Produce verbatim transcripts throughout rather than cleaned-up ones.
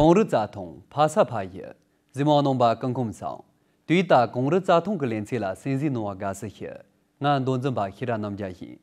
གངས་རི་རྩྭ་ཐང་ཕ་ས་ཕ་ཡུལ། གཟིགས་མོ་བ་རྣམ་པ་སྐུ་ཁམས་བཟང་། དུས་ད་གངས་རི་རྩྭ་ཐང་གི་ལེ་ཚན་ལ་གསན་གཟིགས་གནང་བར་དགའ་བསུ་ཞུ། ང་མདོ་འཛིན་པ་ཤེས་རབ་རྣམ་རྒྱལ་ཡིན།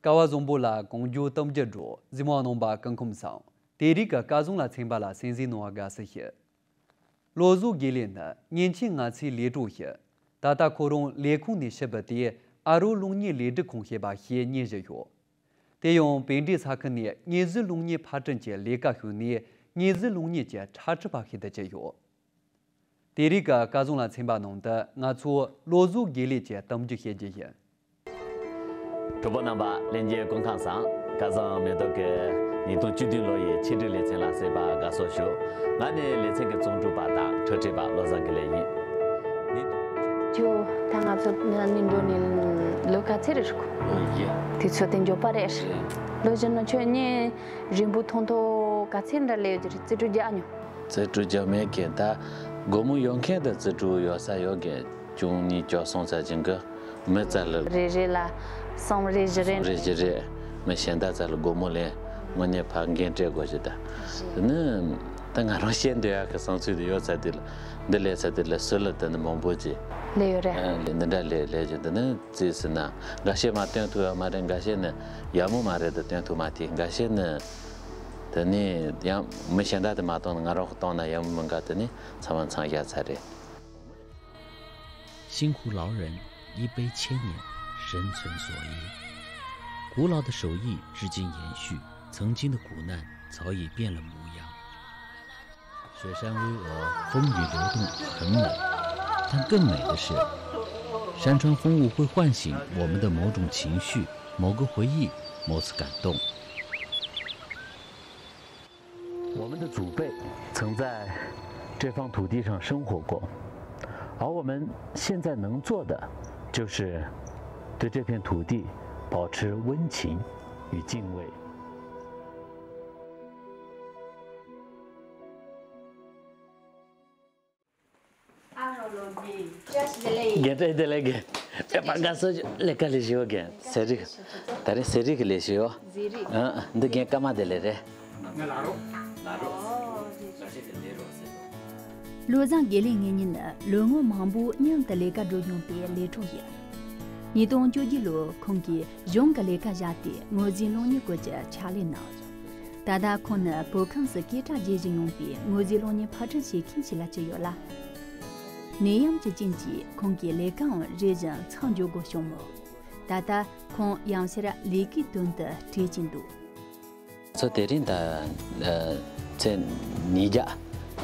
ཀ་བ་བཟང་པོ་ལ་གངས་ལྗོངས་གཏམ་རྒྱུད་འབྲོག་གཟིགས་མོ་བ་རྣམ་པ་སྐུ་ཁམས་བཟང་། དེ་རིང་གི་སྐལ་བཟང་ལ་ཚན་པ་ལ་གསན་གཟིགས་གནང་བར་དགའ་བསུ་ཞུ། བློ་བཟང་དགེ་ལེགས་ནི་ཉིན་ཆེན་ང་ཚོའི་ལས་གྲོགས་ཤིག་ད་ལྟ་ཁོ་རང་ལས་ཁུངས་ནས་ཕྱི་པའི་དེ་ཨ་རོ་གློག་བརྙན་ལས་སྒྲིག་ཁང་ཞེས་པ་ཞིག་གཉེར་བཞིན་ཡོད། དེ་ཡང་བན་དེ་ས་ཁུལ་ནས་བརྙན་བཟོའི་གློག་བརྙན་ཕབ་སྐྲུན་གྱི་ལས་ཀ་ཞུགས་ནས་བརྙན་བཟོའི་གློག་བརྙན་གྱི་འཁྲབ་ཁྲིད་པ་ཞིག་ཏུ་གྱུར་ཡོད། དེ་རིང་གི་སྐལ་བཟང་ལ་ཚན་པ་ནང་དུ་ང་ཚོ་བློ་བཟང་དགེ་ལེགས་ཀྱི་གཏམ་རྒྱུད་བཤད་རྒྱུ་ཡིན། གྲོགས་པོ་རྣམ་པ་ལྷན་རྒྱས་སྐུ་ཁམས་བཟང་། སྐལ་བཟང་མེ་ཏོག་གིས་ཉིས་སྟོང་བཅུ་བདུན་ལོ་ཡི་ཆེད་སྒྲིག་ལེ་ཚན་ལ་གསན་པར་དགའ་བསུ་ཞུ། ང་ནི་ལེ་ཚན་གྱི་རྩོམ་སྒྲིག་པ་དང་འཕྲུལ་ཁྲིད་པ་བློ་བཟང་དགེ་ལེགས་ཡིན། ཁྱོད་ད་ང་ཚོ་ནི་འགྲོ་ནས་ལོ་ག་ཚོད་རེད་ཤག་དུས་ཚོད་དེ་མགྱོགས་པ་རེད། ལོ་བཞི་ནང་ཁྱོད་གཉིས་རིང་པོ་ཐུང་ཐུང་ག་ཚོད་འདྲ་ལས་ཡོད་ཀྱི་རེད། རྩིས་སྤྲོད་རྒྱག་མྱོང་། རྩིས་སྤྲོད་རྒྱག་མེད་ཀྱི། ད་སྒོར་མོ་ཡོད་མཁན་དེ་རྩིས་སྤྲོད་ཡོད་ས་ཡོད་ཀྱི། བཅུ་གཉིས་བཅུ་གསུམ་ཙམ་ཅིག་གི། མི་ཙམ་ལ། རེ་རེ་ལ་གསུམ་རེ་བཞི་རེ། གསུམ་རེ་བཞི་རེ། མི་གཞན་དག་ཙམ་ལ་སྒོར་མོ་ལེན། དངོས་གནས་ཕར་འགན་སྤྲད་དགོས་ཞེས། ད་དེ་ནི་ད་ང་རང་བཤད་འདོད་ཡག་གི་བསམ་ཚུལ་དེ་ཡོད་ས་དེ་ལ། འདི་ལས་ས་དེ་ལ་སུ་ལ་དེ་ནི་མང་པོ་ཅིག་ལས་ཡོད་རེད། ཨ་འདི་འདྲ་ལས་ལས་ཀྱི་འདི་ནི་རྩིས་ཟིན་ན་འགའ་ཤས་མར་བཏོན་ཐུབ་ཡོད་མ་རེད། འགའ་ཤས་ནི་ཡག་མོ་མ་རེད་དེ་བཏོན་ཐུབ་མ་ཐུབ། འགའ་ཤས་ནི། དེ་ནས་ཡང་མི་གཞན་དག་དེ་མ་གཏོང་ན་ང་རང་གིས་གཏོང་ན་ཡག་མོ་མིན་ག། དེ་ནས་ཚང་མ་འཚང་རྒྱ་ཚར་རེད། 辛苦劳人，一杯千年，深存所益。古老的手艺至今延续，曾经的苦难早已变了模样。雪山巍峨，风雨流动，很美。但更美的是，山川风物会唤醒我们的某种情绪、某个回忆、某次感动。 我们的祖辈曾在这方土地上生活过，而我们现在能做的，就是对这片土地保持温情与敬畏。 རྒན་བཀྲ་ཤིས་བདེ་ལེགས། རྒན་བཀྲ་ཤིས་བདེ་ལེགས། རྒན་དཔེ་མ་དགའ་སོ་ལས་ཀ་ལས་ཞིག་ཡོད། རྒན་ཟས་རིགས། ད་རེས་ཟས་རིགས་ཀྱི་ལས་ཞིག་ཡོད། ཟས་རིགས། ཨ་འདི་རྒན་ཀརྨ་བདེ་ལེགས་རེད། ང་ལག་རོགས། ལག་རོགས། བཀྲ་ཤིས་བདེ་ལེགས་རོགས་ཟེར། བློ་བཟང་དགེ་ལེགས་ངེད་གཉིས་ནི་ལོ་ངོ་མང་པོ་མཉམ་དུ་ལས་ཀ་བསྒྲུབས་མྱོང་པའི་ལས་གྲོགས་ཡིན། ཉིས་སྟོང་བཅོ་བརྒྱད་ལོར་ཁོང་གིས་གཞུང་གི་ལས་ཀ་བཞག་སྟེ་དངོས་ཟིན་གློག་བརྙན་སྐོར་གྱི་ཕྱག་ལས་གནང་། ད་ལྟ་ཁོང་ནི་བོད་ཁམས་སུ་སྐད་གྲགས་རྒྱས་བཞིན་ཡོད་པའི་དངོས་ཟིན་གློག་བརྙན་ཕབ་སྐྲུན་བྱེད་མཁན་ཞིག་ལ་གྱུར་ཡོད་ལ། ནད་ཡམས་ཀྱི་རྐྱེན་གྱིས་ཁོང་གི་ལས་ཀའང་རེ་བཞིན་མཚམས་འཇོག་དགོས་བྱུང་མོད། ད་ལྟ་ཁོང་ཡང་བསྐྱར་ལས་ཀའི་དོན་དུ་བྲེལ་གྱིན་འདུག་ཚོ་དེ་རིང་ད་ཚེས་ཉིས་བརྒྱ།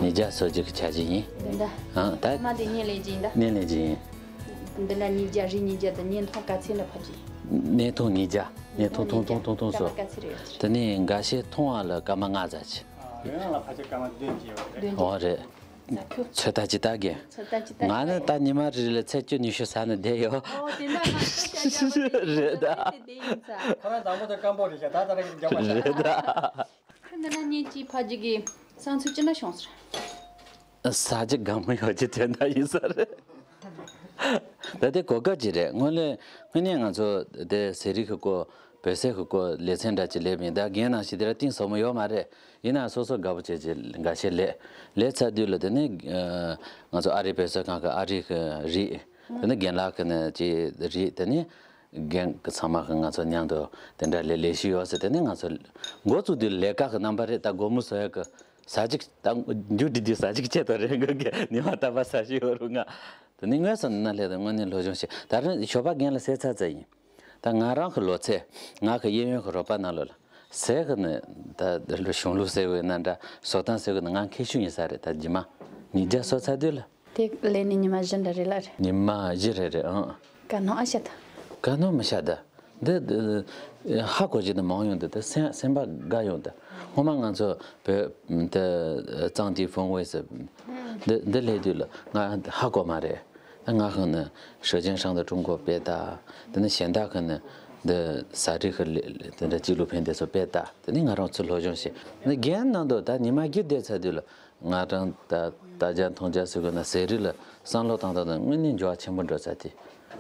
ཉིས་བརྒྱ་སོ་གཅིག་གི་ཆ་གཅིག་ཡིན། འདི་འདྲ། ཨང་ད། མ་དེ་བརྙན་ལེན་གྱིན་ད། བརྙན་ལེན་གྱིན། འདི་འདྲ་ཉིས་བརྒྱ་རེ་ཉིས་བརྒྱ་དང་བརྙན་ཐུང་ག་ཚོད་འདྲ་ཕབ་ཀྱི། བརྙན་ཐུང་ཉིས་བརྒྱ། བརྙན་ཐུང་ཐུང་ཐུང་ཐུང་ཐུང་སོ། སྐར་མ་ག་ཚོད་རེ་ཡོད་ཀྱི། དེ་ནས་འགའ་ཤས་ཐུང་བ་ལ་སྐར་མ་ལྔ་ཙམ་ཅིག་རེད། ཡང་ལ་ཕལ་ཆེར་སྐར་མ་བདུན་ཅིག་ཡོད་རེད། བདུན་ཅུ། འོ་རེད། ཚོད་ལྟ་ཅི་ལྟ་གི། ཚོད་ལྟ་ཅི་ལྟ་གི། ང་ནི་ད་ཉི་མ་རེ་རེ་ལ་ཚེས་བཅུ་ཉི་ཤུ་ཟ་ནས་བསྡད་ཡོད། ཨོ་དེ་འདྲ་ང་ཚོ་ཤ་ཤ་བ་རེད་རེད་ད། དེ་ཡིན་ས། ཁོ་རང་དང་པོ་དེ་སྐམ་པོ་རེད་ཤག་ད་ད་རེ་རྒྱག་པ་ཤག་རེད་ད། ཁོ་འདི་ན་བརྙན་གཅིག་ཕབ་རྒྱུ་གི་བསམ་ཚུལ་ཅི་འདྲ་བྱུང་ཟེར། ཟ་རྒྱུ་དགའ་མོ་ཡོད་ཀྱི་དོན་དག་ཡིན་ས་རེད། ད་དེ་གོ་སྐབས་ཅིག་རེད། དངོས་ལས་དངོས་གནས་ང་ཚོ་དེ་ཟས་རིགས་ཀྱི་སྐོར་བོད་ཟས་ཀྱི་སྐོར་ལེ་ཚན་འདྲ་ཅིག་ལས་པ་ཡིན། ད་རྒན་ནང་བཞིན་དེ་ར་གཏིང་ཟབ་མོ་ཡོད་མ་རེད། ཡིན་ནའང་སོ་སོ་དགའ་པོ་བྱས་བྱས་འགའ་ཤས་ལས་ལས་ཚར་དུས་ལ་དེ་ནས་ང་ཚོ་ཨ་རིའི་བོད་ཟས་ཁང་གི་ཨ་རི་གི་རིགས། དེ་ནས་རྒན་ལགས་ཀྱི་ནས་ཅིག་རིགས། དེ་ནས་རྒན་གྱི་ཚང་མ་གི་ང་ཚོ་མཉམ་དུ་དེ་འདྲ་ལས་ལས་ཞུས་ཡོད་ཟེར། དེ་ནས་ང་ཚོ་འགོ་བཙུགས་དུས་ལས་ཀ་གི་རྣམ་པ་རེད། ད་སྒོར་མོ་བཟོ་ཡག་གི་ཟ་ཅིག་ད་མཇུག་སྒྲིལ་དུས་ཟ་ཅིག་ཆད་དོ་རེད། ངོས་ཀྱི་ཉི་མ་རྟག་པར་ཟ་ཞིག་ཡོད་རུང་ང་། ནི་དངོས་སུ་ན་སླེབས་དང་དངོས་གནས་སློབ་སྦྱོང་བྱེད། ད་རིང་ཞོགས་པ་རྒན་ལ་གསལ་ཚར་ཚར་ཡིན། ད་ང་རང་གི་ལོ་ཚད། ང་གི་གཡས་གཡོན་གྱི་རོགས་པ་ནང་ལོ་ལ་ཟས་གི་ནི་ད་གཞུང་ལུགས་ཟེར་བའི་ན་འདྲ། གསོལ་སྟངས་ཟེར་གི་ནི་ང་མཁས་ཤོས་ཡིན་ས་རེད། ད་རྗེས་མ་ཉིས་བརྒྱ་གསོལ་ཚར་དུས་ལ། དེ་ལས་ནི་ཉི་མ་བཞི་འདྲ་རེད་ལ་རེད། ཉི་མ་བཞི་རེ་རེ་ཨང་། ག་ནོ་ཨ་ཤ་ད། ག་ནོ་མི་ཤ་ད། འདི་འདི་ཧ་གོ་རྒྱུ་ནི་མང་ཡོང་འདི། ད་སེམས་སེམས་པ་དགའ་ཡོང་འདི། སྔོན་མ་ང་ཚོ་བོད་འདི་གཙང་གི་ཕུང་བོ་ཟེར་འདི་འདི་སླེབས་དུས་ལ་ང་ཧ་གོ་མ་རེད། ད་ང་ཁང་ནི་舌尖上的中国 དཔེ་ད། དེ་ནི་གཞན་དག་གི་ནི་འདི་ཟ་རིགས་ཀྱི་ལས་དེ་འདྲ་纪录片 དེ་ཚོ་དཔེ་ད། དེ་ནི་ང་རང་ཚོ་སློབ་སྦྱོང་བྱེད། ནི་རྒན་ནང་དུ་ད་ཉི་མ་བརྒྱད་བསྡད་ཚར་དུས་ལ། ང་རང་ད་ལྟ་རྒྱ་མཐོང་རྒྱ་ཟེར་དགོས་ན་ཟས་རིགས་ལ་བསམ་བློ་བཏང་སྟངས་ནི་དངོས་གནས་འགྱུར་བ་ཆེན་པོ་འགྲོ་ཚར་དེ།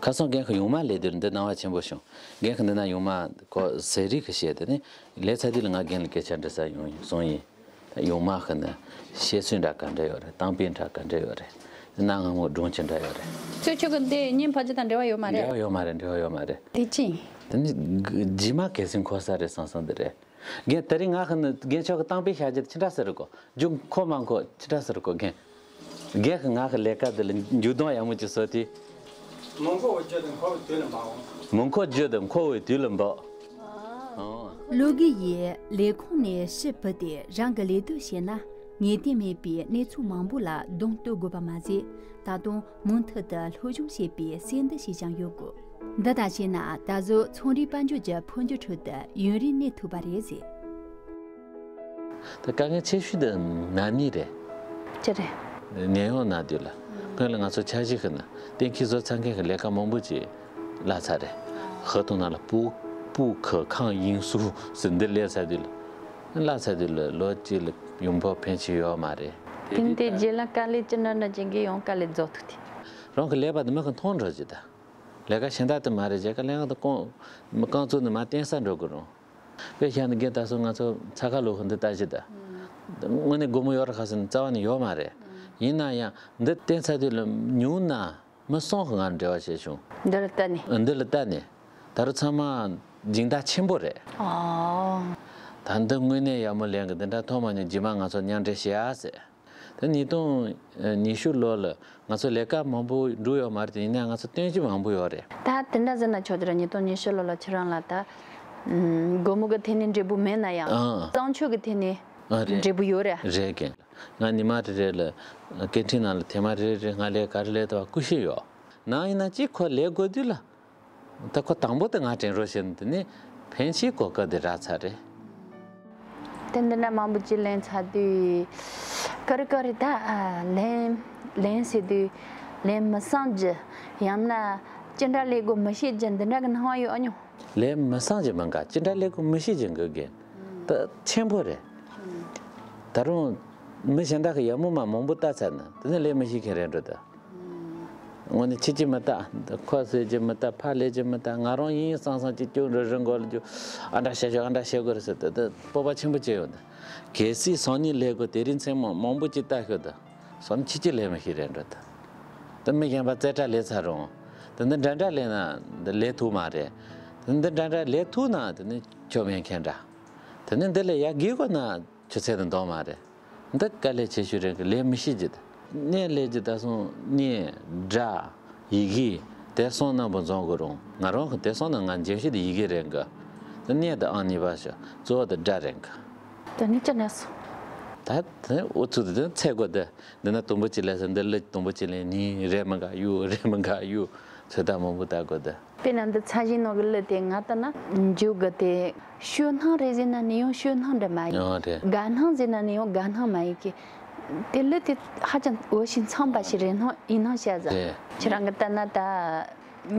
ཁ་སང་རྒན་ཁོ་ཡུང་མ་སླེབས་དུས་འདི་སྣང་བ་ཆེན་པོ་བྱུང་། རྒན་ཁོ་འདི་ན་ཡུང་མ་ཁོ་ཟས་རིགས་ཀྱི་བཤད་དེ་ནི་སླེབས་ཚར་དུས་ལ་ང་རྒན་ལ་སྐད་ཆ་འདྲི་ས་ཡོང་ཡིན་སོང་ཡིན། ད་ཡུང་མ་ཁོ་ནི་བཤད་སྲོལ་འདྲ་ག་འདྲ་ཡོད་རེད། གཏམ་དཔེ་འདྲ་ག་འདྲ་ཡོད་རེད། སྣ་ང་མོ་སྒྲུང་ཅི་འདྲ་ཡོད་རེད། གཙོ་ཆོ་གི་འདི་བརྙན་ཕབ་རྒྱུ་དང་འབྲེལ་བ་ཡོད་མ་རེད། འབྲེལ་བ་ཡོད་མ་རེད། འབྲེལ་བ་ཡོད་མ་རེད། དེ་ཅི་ཡིན། དེ་ནི་རྗེས་མ་གལ་སྲིད་འཁོར་ས་རེད་བསམ་བསམ་འདི་རེད། རྒན་དེ་རིང་ང་ཁོ་ནི་རྒན་ཆོག་གི་གཏམ་དཔེ་བཤད་རྒྱུ་ཅི་འདྲ་ཟེར་གོ། རྒྱུ་འཁོར་མ་འཁོར་ཅི་འདྲ་ཟེར་གོ་རྒན། རྒན་ཁོ་ང་ཁོ་ལས་ཀ་འདི་ལ་འགྱུར་ལྡོག་ཡག་མོ་ཅིག་བཟོ་དུས། མི་འཁོར་བའི་རྒྱུ་དེ་འཁོར་བའི་དུས་ལ་འབབ། མི་འཁོར་རྒྱུ་དེ་འཁོར་བའི་དུས་ལ་འབབ། ཨོ། ལོ་དགེ་ཡིས་ལས་ཁུངས་ནས་ཕྱིར་བུད་དེ་རང་གི་ལས་དོན་བྱས་ན། ངེས་གཏན་མེད་པའི་གནས་ཚུལ་མང་པོ་ལ་གདོང་གཏོད་དགོས་པ་མ་ཟད། ད་དུང་མུ་མཐུད་དུ་སློབ་སྦྱོང་བྱེད་པའི་སེམས་འདུ་ཞིག་ཀྱང་ཡོད་དགོས། འདི་དང་བྱས་ན་ད་གཟོད་ཚོང་རའི་དཔལ་འབྱོར་གྱི་འཕོ་འགྱུར་ཁྲོད་དུ་ཡུན་རིང་གནས་ཐུབ་པ་རེད་ཟེར། ད་དཀའ་ངལ་ཆེ་ཤོས་དེ་ནག་ཉེས་རེད། ཅི་རེད། ཉེན་གཡོག་ནང་དུས་ལ། སྔོན་ལ་ང་ཚོ་འཆར་གཞི་ཤིག་ནི་གཏན་འཁེལ་བཟོ་ཚར་མཁན་གྱི་ལས་ཀ་མང་པོ་ཅིག་བརླག་ཚར་རེད། ཧ་ཐུང་ནང་ལ་པུ་པུ་ཁ་ཁང་དབྱིངས་སུ་ཟིན་འདི་སླེབས་ཚར་དུས་ལ། བརླག་ཚར་དུས་ལ་ལོ་གཅིག་ལ་ཡོང་འབབ་ཕན་ཆད་ཡོད་མ་རེད། དེ་ནི་དེ་རྗེས་ལ་དཀའ་ལས་ཅི་འདྲ་འདྲ་ཅན་གྱི་ཡང་དཀའ་ལས་རྫོགས་ཐུབ་དེ། རང་གི་ཀླད་པ་དེ་མི་གི་མཐོང་འགྲོ་ཅིག་ད། ལས་ཀ་གཞན་དག་དེ་མ་རེད། རྒྱལ་ཁ་ལེན་ག་དེ་རྐང་རྐང་བཙུགས་ནས་མར་བརྟེན་ས་འགྲོ་དགོས་རུང་། དཔེ་བཞག་ན་རྒན་ད་སོ་ང་ཚོ་ཚ་ཁ་ལོ་ཧུ་འདི་ལྟ་ཞིག་ད། དངོས་གནས་སྒོར་མོ་ཡོད་རེད་ཁ་ཟེར་ན་རྩ་བ་ནས་ཡོད་མ་རེད། ཡིན་ན་ཡང་འདི་བརྟེན་ཚར་དུས་ལ་ཉུང་ན་མི་གསུམ་གི་ང་འབྲེལ་བ་བྱས་བྱུང་། འདི་ལ་ལྟ་ནས། འདི་ལ་ལྟ་ནས། ད་རུང་ཚང་མ་སྦྱིན་བདག་ཆེན་པོ་རེད། ཨོ། ད་འདི་དངོས་གནས་ཡག་མོ་ལེན་གི་འདི་འདྲ་མཐོང་མ་མྱོང་། རྗེས་མ་ང་ཚོ་མཉམ་འབྲེལ་བྱེད་ཨ་ཟེར། ད་ཉིས་སྟོང་ཉི་ཤུ་ལོ་ལ་ང་ཚོ་ལས་ཀ་མང་པོ་འགྲོ་ཡོད་མ་རེད་དེ། ཡིན་ན་ང་ཚོ་སྟོན་གྱི་མང་པོ་ཡོད་རེད། ད་དེ་འདྲ་ཟེར་ན་ཆོག་གི་རེད། ཉིས་སྟོང་ཉི་ཤུ་ལོ་ལ་ཁྱེད་རང་ལ་ད་སྒོར་མོ་གི་ཐད་ནས་འབྲས་བུ་མེད་ན་ཡང་། ཨང་། བཟང་སྤྱོད་ཀྱི་ཐད་ནས། ཨ་རེད། འབྲས་བུ་ཡོད་རེད། རེད་རྒན། ང་ཉི་མ་རེ་རེ་ལ་སྐད་འཕྲིན་ནང་ལ་ཐེངས་མ་རེ་རེ་ང་ལས་ཀ་རེ་ལས་ཐུབ་པ་སྐུ་ཞེ་ཡོད། ནང་ཡིན་ན་གཅིག་ཁོ་ལས་དགོས་དུས་ལ། ད་ཁོ་དང་པོ་དེ་ང་དྲན་རོགས་བྱས་ནས་དེ་ནས་ཕན་ཆད་གོ་སྐབས་དེ་རག་ཚར་རེད། དེ་འདི་འདྲ་མང་པོ་ཅིག་ལེན་ཚར་དུས། ཀ་རི་ཀ་རི་ད་ཨ་ལེན་ལེན་ཟེར་དུས་ལེན་མི་སང་རྒྱུ། ཡང་ན་ཅི་འདྲ་ལས་དགོས་མི་ཤེས་རྒྱུ་འདི་འདྲ་གི་སྣང་བ་ཡོད་ཨ་ཉོ། ལེན་མི་སང་རྒྱུ་མིན་ག་ཅི་འདྲ་ལས་དགོས་མི་ཤེས་རྒྱུ་འགི་རྒན། ད་ཆེན་པོ་རེད། ད་རུང་མི་གཞན་དག་གི་ཡག་མོ་མ་མང་པོ་ལྟ་ཚར་ན་དེ་ནས་ལས་མི་ཤེས་མཁན་རེད་འགྲོ་ད། དངོས་གནས་ཁྱི་ཅི་མི་ལྟ། ཁོ་ཟེར་གྱི་མི་ལྟ། ཕ་ལས་ཀྱི་མི་ལྟ། ང་རང་ཡིན་བསམ་བསམ་གྱི་ཅུང་རེ་རེ་མགོ་ལ་རྒྱུ། ཨ་འདྲ་བྱ་ཤོག་ཨ་འདྲ་བྱེད་དགོས་རེད་ཟེར་ཏེ་ད་སྤོབས་པ་ཆེན་པོ་བྱས་ཡོད་ད། གལ་སྲིད་སང་ཉིན་ལས་དགོས་དེ་རིང་མཚན་མོ་མང་པོ་ཅིག་ལྟ་ཤོག་ད། སང་ཉིན་ཁྱི་ཅི་ལས་མི་ཤེས་རེད་འགྲོ་ད། ད་མི་གཞན་པ་རྩེ་གྲ་ལས་ཚར་རུང་། ད་འདི་འདྲ་འདྲ་ལས་ན་འདི་ལས་ཐུབ་མ་རེད། ད་འདི་འདྲ་འདྲ་ལས་ཐུབ་ན་དེ་ནི་ཁྱོད་མེད་མཁན་འདྲ། དེ་ནི་འདི་ལས་ཡར་རྒྱས་དགོས་ན། ཆུ་ཚད་དང་འདང་མ་རེད། འདི་དཀའ་ལས་ཆེ་ཤོས་རེད་གི། ལས་མི་ཤེས་ཀྱི། གནས་ལས་ཀྱི་ད་སོང་གནས་སྒྲ་ཡི་གེ་དེ་གསུམ་རྣམ་པར་འཛོམས་དགོས་རུང་། ང་རང་གི་དེ་གསུམ་ནང་ང་འཇེམ་ཤོས་དེ་ཡི་གེ་རེད་གི། དེ་གནས་དེ་ཨང་གཉིས་པ་ཞིག་གཙོ་བོ་དེ་སྒྲ་རེད་གི། དེ་ནི་ཅི་ནས་སོང་། ད་དེ་འུ་ཚོ་དེ་ཚད་དགོས་དེ། འདི་ན་དུམ་བུ་གཅིག་ལས་ཟེར། འདི་ལ་དུམ་བུ་གཅིག་ལས་ནི་རེད་མི་ག་གཡུ་རེད་མི་ག་གཡུ་ཚོད་ལྟ་མང་པོ་ལྟ་དགོས་དེ། དཔེར་ན་འདི་ཚད་གཞི་ནང་གི་གླུ་དེ་ང་ལྟ་ན་འཇུག་གི་དེ། ཞོད་སྣང་རེད་ཟེར་ན་ནི་ཡང་ཞོད་སྣང་འདྲ་མ་ཡིན། ཨ་རེད། དགའ་སྣང་ཟེར་ན་ནི་ཡང་དགའ་སྣང་མ་ཡིན་གི། དེ་གླུ་དེ་ཧ་ཅང་འོས་ཤིང་འཚམས་པ་ཞིག་རེད་སྣང་ཡིན་སྣང་བྱ་ཟ། རེད། ཁྱེད་རང་གི་ལྟ་ན་ད་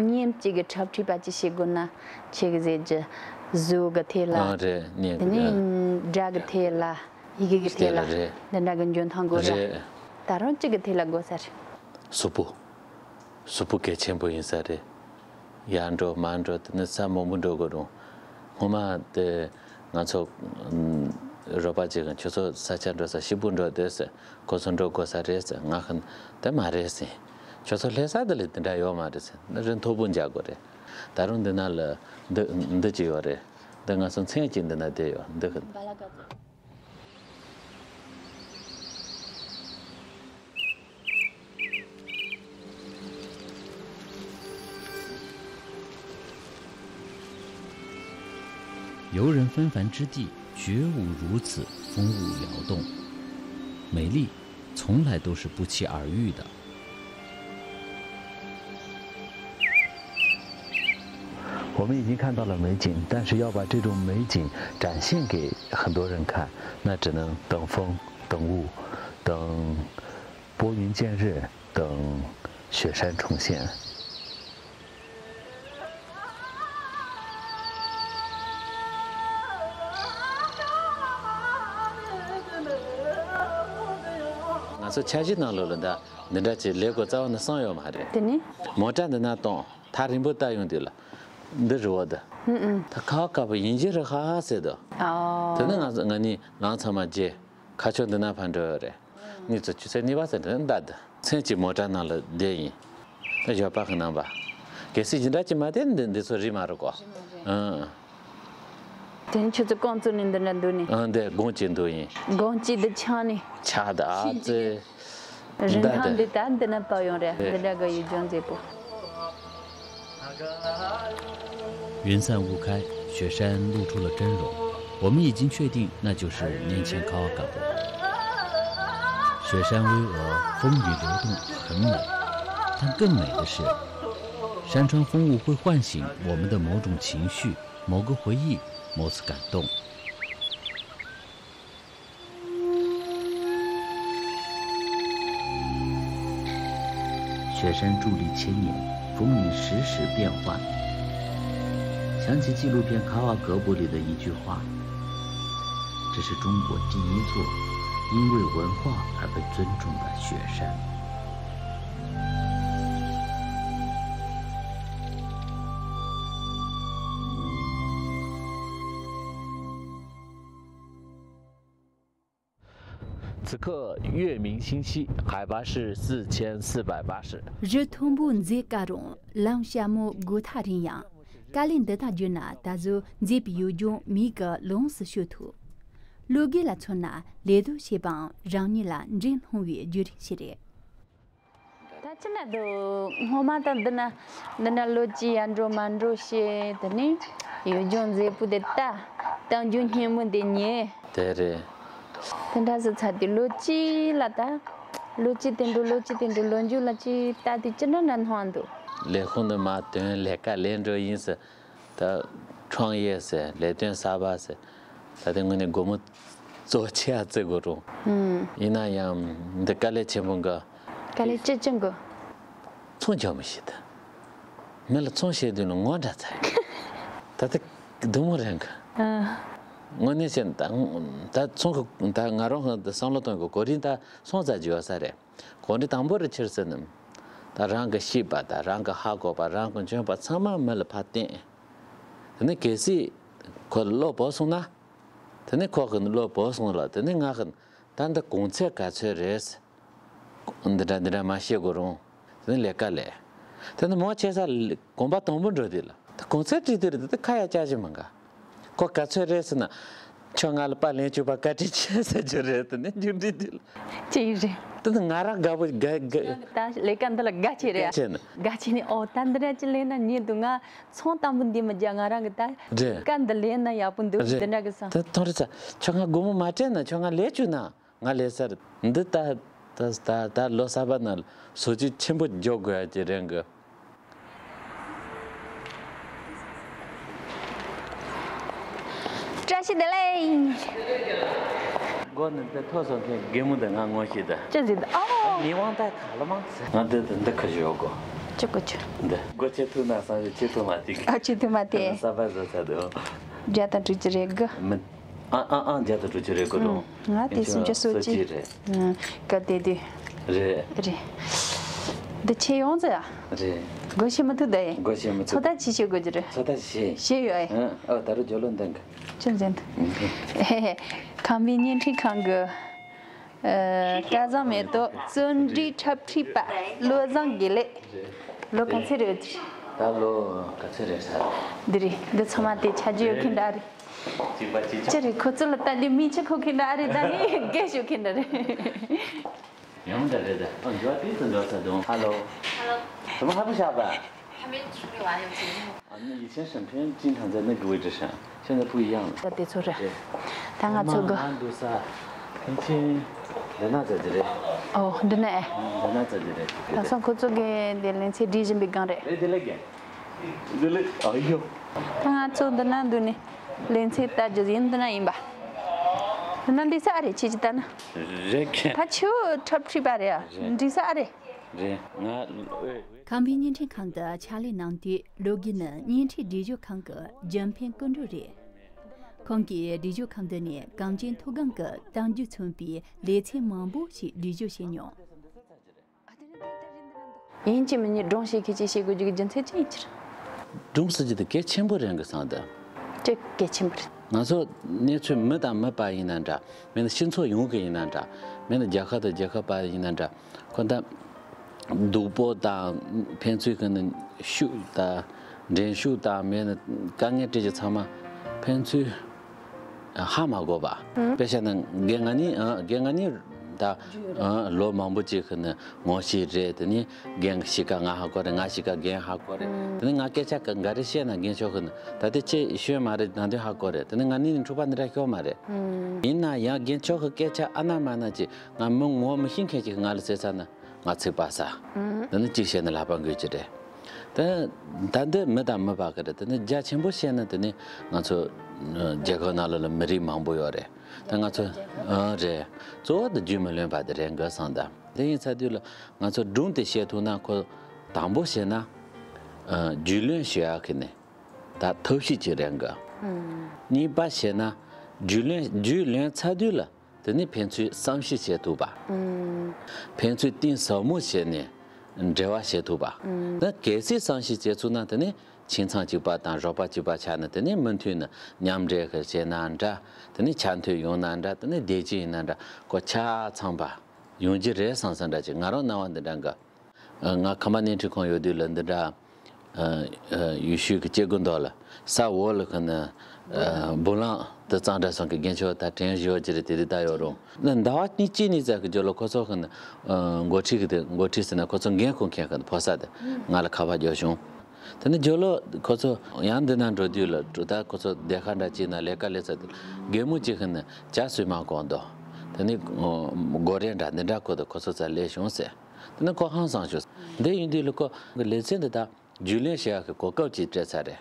ཉིན་གཅིག་གི་འཁྲབ་ཁྲིད་པ་ཅིག་བྱེད་དགོས་ན་ཁྱེད་ཀྱི་ཟེར་གྱི་གཟུགས་ཀྱི་ཐད་ལ། ཨ་རེད། ཉིན་དེ་ནས་སྒྲ་གི་ཐད་ལ། ཡི་གེ་གི་ཐད་ལ། རེད། འདི་འདྲ་གི་འཇོན་ཐང་དགོས་རེད། རེད། ད་རུང་གཅིག་གི་ཐད་ལ་དགོས་ས་རེད། གཟུགས་པོ། གཟུགས་པོ་གལ་ཆེན་པོ་ཡིན་ས་རེད། ཡར་འགྲོ་མར་འགྲོ་དེ་ནི་ས་མང་པོ་འགྲོ་དགོས་རུང་། སྔོན་མ་དེ་ང་ཚོ་ཨམ་རོགས་པ་ཅིག་གིས་ཁྱོད་ཚོ་ས་ཆ་འགྲོ་ས་ཞིབ་པོ་འགྲོ་དེ་ཟེར། ཁོ་ཚོ་འགྲོ་དགོས་ས་རེད་ཟེར། ང་ཁ་དེ་མ་རེད་ཟེར། ཁྱོད་ཚོ་སླེབས་ས་དེ་ལ་དེ་འདྲ་ཡོད་མ་རེད་ཟེར། ནི་རི་མཐོ་པོ་འཇག་དགོས་རེད། ད་རུང་འདི་ན་ལ་འདི་འདི་ཅིག་ཡོད་རེད། འདི་ང་ཚོ་མཚན་གཅིག་འདི་ན་བསྡད་ཡོད་འདི་གི། བ་ལ་ག་ཚོད། 游人纷繁之地，觉悟如此风物摇动，美丽从来都是不期而遇的。我们已经看到了美景，但是要把这种美景展现给很多人看，那只能等风、等雾、等拨云见日、等雪山重现。 ང་ཚོ་འཆར་གཞི་ནང་ལོགས་ལ་ད་འདི་འདྲ་ཅིག་ལས་དགོས་རྩ་བ་ནས་བསམ་ཡོད་མ་རེད། དེ་ནི། མོ་ཊ་འདི་ན་གཏོང་ཐག་རིང་པོ་ལྟ་ཡོང་དུས་ལ་འདི་རི་བོ་འདི། ད་ཁ་བ་དཀར་པོ་ཡིན་གྱི་རེད་ཧ་ཧ་ཟེར་དོ། དེ་ནི་ང་ང་གཉིས་ལང་ཚང་མ་རྗེས་ཁ་ཕྱོགས་འདི་ན་ཕར་འགྲོ་ཡོད་རེད། གཉིས་ཚོ་ཆུ་ཚོད་གཉིས་པ་ཟེར་འདི་ནི་ད་འདི། མཚན་གྱི་མོ་ཊ་ནང་ལ་བསྡད་ཡིན། ད་ཞོགས་པ་གི་ནང་པ། གལ་སྲིད་ཇི་འདྲ་ཅིག་མ་བསྡད་ན་འདི་འདི་ཚོ་རིག་མ་རུང་གོ། ཨང་། དེ་ནི་ཁྱོད་ཚོ་རྐང་བཙུགས་ནས་འདི་འདྲ་འདུག་ནི། ཨང་འདི་སྒོང་གཅིག་འདུག་ཡིན། སྒོང་གཅིག་འདི་ཆག་ནི། ཆག་འདི་ཨ་ཙི། རིན་ཐང་འདི་ད་འདི་ན་བབས་ཡོང་རེད་འདི་འདྲ་གི་ཡུལ་ལྗོངས་མཛེས་པོ། 云散雾开，雪山露出了真容。我们已经确定，那就是五年前卡瓦嘎布。雪山巍峨，风雨流动，很美。但更美的是，山川风物会唤醒我们的某种情绪、某个回忆、某次感动。 雪山伫立千年，风景时时变换。想起纪录片《卡瓦格布》里的一句话：“这是中国第一座因为文化而被尊重的雪山。” 此刻月明星稀，海拔是四千四百八十。 རི་མཐོན་པོ་མཛེས་ཀ་རུང་ལམ་སྲབ་མོ་དགོ་ཐག་རིང་ཡང་། དཀའ་ལས་འདི་དག་བརྒྱུད་ན་ད་གཟོད་མཛེས་པའི་ཡུལ་ལྗོངས་མིག་གིས་ལོངས་སུ་སྤྱོད་ཐུབ། བློ་འགེལ་ལ་མཚོན་ན་ལས་དོན་བྱེད་པའང་རང་ཉིད་ལ་འདྲེ་སློང་བའི་བརྒྱུད་རིམ་ཞིག་རེད། ད་ཅི་ན་འདུག་སྔོན་མ་དང་འདི་ན་འདི་ན་ལོ་གཅིག་ཡར་འགྲོ་མར་འགྲོ་བྱས་དེ་ནས་ཡུལ་ལྗོངས་མཛེས་པོ་དེ་ལྟ། གཏམ་རྒྱུད་སྙན་མོ་དེ་ཉན། དེ་རེད། དེ་འདྲ་ཟེར་ཚར་དུས་ལོ་གཅིག་ལ་ད། ལོ་གཅིག་དེ་འགྲོ་ལོ་གཅིག་དེ་འགྲོ་ལོ་མཇུག་ལ་ཅིག་ལྟ་དུས་ཅི་འདྲ་འདྲ་སྣང་འདུག་ལས་ཁུངས་ནས་མར་ཐོན་ལས་ཀ་ལས་འགྲོ་ཡིན་ཟེར། ད་创业ཟེར་ལས་དོན་གསར་པ་ཟེར། ད་དེ་དངོས་གནས་སྒོར་མོ་གཙོ་ཆེ་ཡ་བརྩི་དགོས་རུང་། ཡིན་ན་ཡང་འདི་དཀའ་ལས་ཆེན་པོ་འགའ། དཀའ་ལས་ཅི་ཅི་འགོ། ཚོང་རྒྱག་མི་ཤེས་ད། མི་ལ་ཚོང་བཤད་དུས་ནི་ངོ་འདྲ་ཚར་ཡོད། ད་ལྟ་སྡུག་མོ་རེད་གི། དངོས་གནས་བཤད་ན་ད་ད་ཚོང་གི་ད་ང་རང་གི་བསམ་བློ་གཏོང་གི་གོ་རིམ་ད་སོང་ཙང་ཅི་ཡོད་ས་རེད། གོ་རིམ་དང་པོ་རེད་ཕྱིར་ཟེར་ནམ། ད་རང་གི་ཤེས་པ་དང་རང་གི་ཧ་གོ་བ་རང་གི་འཇོན་པ་ཚང་མ་མི་ལ་ཕར་བསྟན། དེ་ནས་གལ་སྲིད་ཁོ་ལ་བློ་བབས་སོང་ན། དེ་ནས་ཁོ་གི་བློ་བབས་སོང་ལ་དེ་ནས་ང་གི་ད་འདི་གོང་ཚད་ག་ཚོད་རེད། འདི་འདྲ་འདི་འདྲ་མ་བཤད་དགོས་རུང་། དེ་ནས་ལས་ཀ་ལས། དེ་ནས་མོ་ཆེ་ས་ལ་གོམ་པ་དང་པོ་འགྲོ་དུས་ལ། ད་གོང་ཚད་བྲིས་དུས་རེད་དེ་ཁ་ཡ་བཅག་ཅི་མ་དགའ། ཁོ་ག་ཚོད་རེད་ཟེར་ན། ཁྱོད་ང་ལ་པར་ལེན་བཅུག་པ་བཀའ་དྲིན་ཆེ་ཟེར་རྒྱུ་རེད་དེ་ནས་མཇུག་སྒྲིལ་དུས་ལ། ཅི་ཡིན་རེད། དེ་ནས་ང་རང་དགའ་པོ་དགའ་དགའ། ད་ལས་ཀ་འདི་ལ་དགའ་ཆེ་རེད། དགའ་ཆེ་ནི། དགའ་ཆེ་ནི་ཨོ་ད་འདི་འདྲ་ཅིག་ལས་ན་ཉེས་འདུག་ང་ཚོང་དང་པོ་འདི་མི་རྒྱག་ང་རང་གི་ད། རེད། ཀ་འདི་ལས་ན་ཡག་པོ་འདུག་རེད། འདི་འདྲ་གི་བསམ། ད་ཐོང་རེ་ཚ་ཁྱོད་ང་སྒོར་མོ་མ་སྤྲད་ན་ཁྱོད་ང་ལས་བཅུག་ན། ང་ལས་སར་འདི་ད་ད་ད་ད་ལོ་གསར་པ་ན་བཟོ་བཅོས་ཆེན་པོ་འཇོག་དགོས་ཡ་ཅིག་རེད་གི། བཀྲ་ཤིས་བདེ་ལེགས། སྒོ་ནས་འདི་ཐོ་སོང་མཁན་རྒན་མོ་འདི་ང་ངོ་ཤེས་ད། ཅི་ཟིག་ཨོ། མི་དབང་ད་ག་ལ་མང་ཟེར། ང་འདི་འདི་འདི་ཁ་ཞོག་གོ། ཅི་གོ་ཅི། འདི་སྒོ་ཆེ་ཐུག་ན་བསམ་ཞིག་ཆེ་ཐུག་མ་ཐུག་གི། ཨ་ཆེ་ཐུག་མ་ཐུག་གསར་པ་བཟོ་ཚར་འདུག་བརྒྱ་དང་དྲུག་ཅུ་རེད་གི། མི། ཨ་ཨ་ཨ་བརྒྱ་དང་དྲུག་ཅུ་རེད་གོ་རུང་། ང་དེ་སུམ་ཅུ་སོ་གཅིག་རེད། སྐབས་དེ་དུས། རེད། རེད། འདི་ཆེ་ཡོང་ཟེར་ཡ། རེད། སྒོ་ཕྱེ་མི་ཐུབ་ད་ཡིན། སྒོ་ཕྱེ་མི་ཐུབ། ཚོད་ལྟ་ཅི་བྱེད་དགོས་ཀྱི་རེད། ཚོད་ལྟ་བྱེད། བྱེད་ཡོད་ཨེ། ཨ་ཨོ་ད་རུ་ཇོ་ལོ་འདང་གི། ཅི་འཛིན་འདུག་ཁམས་པའི་བརྙན་འཕྲིན་ཁང་གི། ཨ། སྐལ་བཟང་མེ་ཏོག་བརྩོན་འགྲུས་འཁྲབ་ཁྲིད་པ་བློ་བཟང་དགེ་ལེགས། ལོ་ག་ཚོད་རེད། ད་ལོ་ག་ཚོད་རེད་ས། འདི་རེད། འདི་ཚང་མ་དེ་ཆ་རྒྱུས་ཡོད་མཁན་འདྲ་རེད། གཅིག་པ་གཅིག་ཆ། ཅི་རེད། ཁོ་ཚོ་ལ་ལྟ་དུས་མིག་ཆུ་འཁོར་མཁན་འདྲ་ཨ་རེད། ད་ནི་སྐད་ཤོད་མཁན་འདྲ་རེད། ཡང་འདྲ་རེད་ད། ཨ་འགྲོ་དུས་སུ་འགྲོ་ས་དང་། ཧ་ལོ། ཧ་ལོ། དུ་མ་ཧ་པོ་ཤག་པ། 还没处理完有节目。啊，那以前审片经常在那个位置上，现在不一样了。 ད་དེ་ཚོ་རེད། རེད། ད་ང་ཚོ་གི། ང་འདུག་ས། ཕན་ཆད་འདི་ན་ཙམ་ཅིག་རེད། ཨོ་འདི་ན་ཨེ། འདི་ན་ཙམ་ཅིག་རེད། དེང་སང་ཁོ་ཚོ་གི་དེ་ལེན་ཚེ་སྒྲིག་བཞིན་པའི་སྒང་རེད། རེད། དེ་ལས་རྒན། དེ་ལས་ཨ་ཡོ། ད་ང་ཚོ་འདི་ན་འདུག་ནས་ལེན་ཚེ་ལྟ་རྒྱུ་ཡིན། འདི་ན་ཡིན་པ། འདི་ན་འདི་ས་ཨ་རེད། ཁྱེད་ཀྱི་ལྟ་ན། རེད་རྒན། ད་ཆུ་འཁྲབ་ཁྲིད་པ་རེད་ཨ། རེད། འདི་ས་ཨ་རེད། རེད། ང་ཨོ། ཁམས་པའི་བརྙན་འཕྲིན་ཁང་དུ་ཕྱག་ལས་གནང་དུས་ལོ་དགུ་ནི་བརྙན་འཕྲིན་སྒྲིག་སྦྱོར་ཁང་གི་རྒྱུན་ལྡན་སྐུ་མགྲོན་རེད། ཁོང་གིས་སྒྲིག་སྦྱོར་ཁང་འདི་ནས་གངས་ཅན་མཐོ་སྒང་གི་གཏམ་རྒྱུད་མཚོན་པའི་ལེ་ཚན་མང་པོ་ཞིག་སྒྲིག་སྦྱོར་བྱས་མྱོང་། ཡིན་གཅིག་མིན་གཉིས་སྒྲུང་བཤད་མཁན་ཅིག་བྱེད་དགོས་རྒྱུ་གི་རྒྱུ་མཚན་ཅི་ཡིན་ཕྱིར། སྒྲུང་ཟེར་རྒྱུ་དེ་གལ་ཆེན་པོ་རེད་འགི་སང་དེ། ཅི་གལ་ཆེན་པོ་རེད། ང་ཚོ་གནས་ཚུལ་མི་དང་མི་བར་ཡིན་ན་འདྲ། མིན་ན་སྤྱི་ཚོགས་ཡོངས་ཀྱི་ཡིན་ན་འདྲ། མིན་ན་རྒྱལ་ཁབ་དང་རྒྱལ་ཁབ་བར་ཡིན་ན་འདྲ། ཁོ་ད། སྡུག་པོ་དང་ཕན་ཚུན་གྱི་ནི་ཤུགས་དང་། འགྲན་ཤུགས་དང་མེད་ན་དཀའ་ངལ་སྤྲད་རྒྱུ་ཚང་མ་ཕན་ཚུན་ཧ་མ་གོ་བ། ཨང་། དཔེ་བཤད་ན་རྒན་ང་གཉིས་ཨ་རྒན་ང་གཉིས་ད་ཨ་ལོ་མང་པོ་ཅིག་གི་ནི་ངོ་ཤེས་རེད། དེ་ནི་རྒན་གྱི་གཤིས་ཀ་ང་ཧ་གོ་རེད། ང་གཤིས་ཀ་རྒན་ཧ་གོ་རེད། ཨང་། དེ་ནི་ང་སྐད་ཆ་ག་འགའ་རེ་བཤད་ན་རྒན་མཆོག་གི་ནི་ད་ལྟ་ཁྱེད་ཤོད་མ་རེད། ད་དུང་ཧ་གོ་རེད། དེ་ནི་ང་གཉིས་ནི་འཁྲུག་པ་འདི་འདྲ་ཤོར་མ་རེད། ཨང་། ཡིན་ན་ཡང་རྒན་མཆོག་གི་སྐད་ཆ་ཨ་ན་མ་ན་ཅིག་ང་མི་ངོ་མི་ཤེས་མཁན་ཅིག་ང་ལ་ཟེར་ཚར་ན། ང་ཚིག་པ་ས། ཨང་། འདི་ནི་གཅིག་བཤད་ན་ལྷག་པ་འགོས་ཀྱི་རེད། ད་ད་འདི་མི་དང་མི་བར་གི་རེད། དེ་ནི་རྒྱ་ཆེན་པོ་བཤད་ན་དེ་ནི་ང་ཚོ་རྒྱལ་ཁབ་ནང་ལོགས་ལ་མི་རིགས་མང་པོ་ཡོད་རེད། ད་ང་ཚོ་ཨང་རེད། གཙོ་བོ་དེ་རྒྱུས་མི་ལོན་པ་དེ་རེད་འགའ་སང་ད། དེ་ཡིན་ཚ་དུས་ལ་ང་ཚོ་སྒྲུང་དེ་བཤད་ཐུབ་ན་ཁོ་དང་པོ་བཤད་ན་རྒྱུས་ལོན་བྱེད་ཡག་གི་ནི་ད་ཐབས་ཤེས་ཅིག་རེད་འགའ། ཨང་། གཉིས་པ་བཤད་ན་རྒྱུས་ལོན་རྒྱུས་ལོན་ཚ་དུས་ལ། དེ་ནི་ཕན་ཚུན་བསམ་ཤེས་བྱེད་ཐུབ་པ། ཨང་། ཕན་ཚུན་གཏིང་ཟབ་མོ་བྱས་ནས་འབྲེལ་བ་བྱེད་ཐུབ་པ། ཨང་། ད་གལ་སྲིད་བསམ་ཤེས་བྱེད་ཚུགས་ན་དེ་ནི་ཁྱིམ་ཚང་གཅིག་པ་དང་རོགས་པ་གཅིག་པ་ཆགས་ན་དེ་ནི་མུ་མཐུད་ནས་མཉམ་འབྲེལ་གྱི་བྱས་ན་འདྲ། དེ་ནི་ཆ་མཐུན་ཡོང་ན་འདྲ། དེ་ནི་བདེ་སྐྱིད་ཡིན་ན་འདྲ། ཁོ་ཆ་ཚང་པ་ཡོང་རྒྱུ་རེད་བསམ་བསམ་འདྲ་ཅིག་ང་རང་སྣང་བ་འདི་འདྲ་འགའ། ང་ཁམས་པ་བརྙན་འཕྲིན་ཁང་ཡོད་དུས་ལ་འདི་འདྲ། ཨ་ཨ་ཡུལ་ཤུལ་གྱི་སྐྱེ་རྒུ་མདོ་ལ་ས་འོག་ལ་ཁ་ན་ཨ་འབུམ་གླང་དུ་གཙང་སྦྲ་ཚང་གི་རྒན་ཆོག་ད་དྲན་བཞི་བ་ཅི་རེད་དེ་དེ་ད་ཡོད་རུང་ན་ཟླ་བ་གཉིས་གཅིག་གཉིས་ཙམ་གྱི་རྒྱུ་ལ་ཁོ་ཚོ་ཁ་ན་ཨ་འགོ་ཁྲིད་ཀྱི་དེ་འགོ་ཁྲིད་ཟེར་ན་ཁོ་ཚོ་འགན་ཁུར་མཁན་ཁ་ན་ཕོ་གསར་དེ་ང་ལ་ཁ་པར་རྒྱག་བྱུང་། དེ་ནི་རྒྱུ་ལོ་ཁོ་ཚོ་ཡང་འདི་ན་འགྲོ་དུས་ལ་ད་ཁོ་ཚོ་སྡེ་ཁག་འདྲ་གཅིག་ན་ལས་ཀ་ལས་ཚར་དུས་རྒན་མོ་གཅིག་ཁ་ན་ཇ་སུས་མ་གོང་དོ། དེ་ནི་སྒོ་རས་འདྲ་འདི་འདྲ་བཀོད་དུ་ཁོ་ཚོ་རྩར་སླེབས་བྱུང་ཟེར། དེ་ནི་ཁོ་ཧང་སང་བྱུང་། འདི་ཡིན་དུས་ལ་ཁོ་གི་ལེ་ཚན་འདི་དག་རྒྱུས་ལོན་བྱེད་ཡག་གི་གོ་སྐབས་ཅིག་སྤྲད་ཚར་རེད།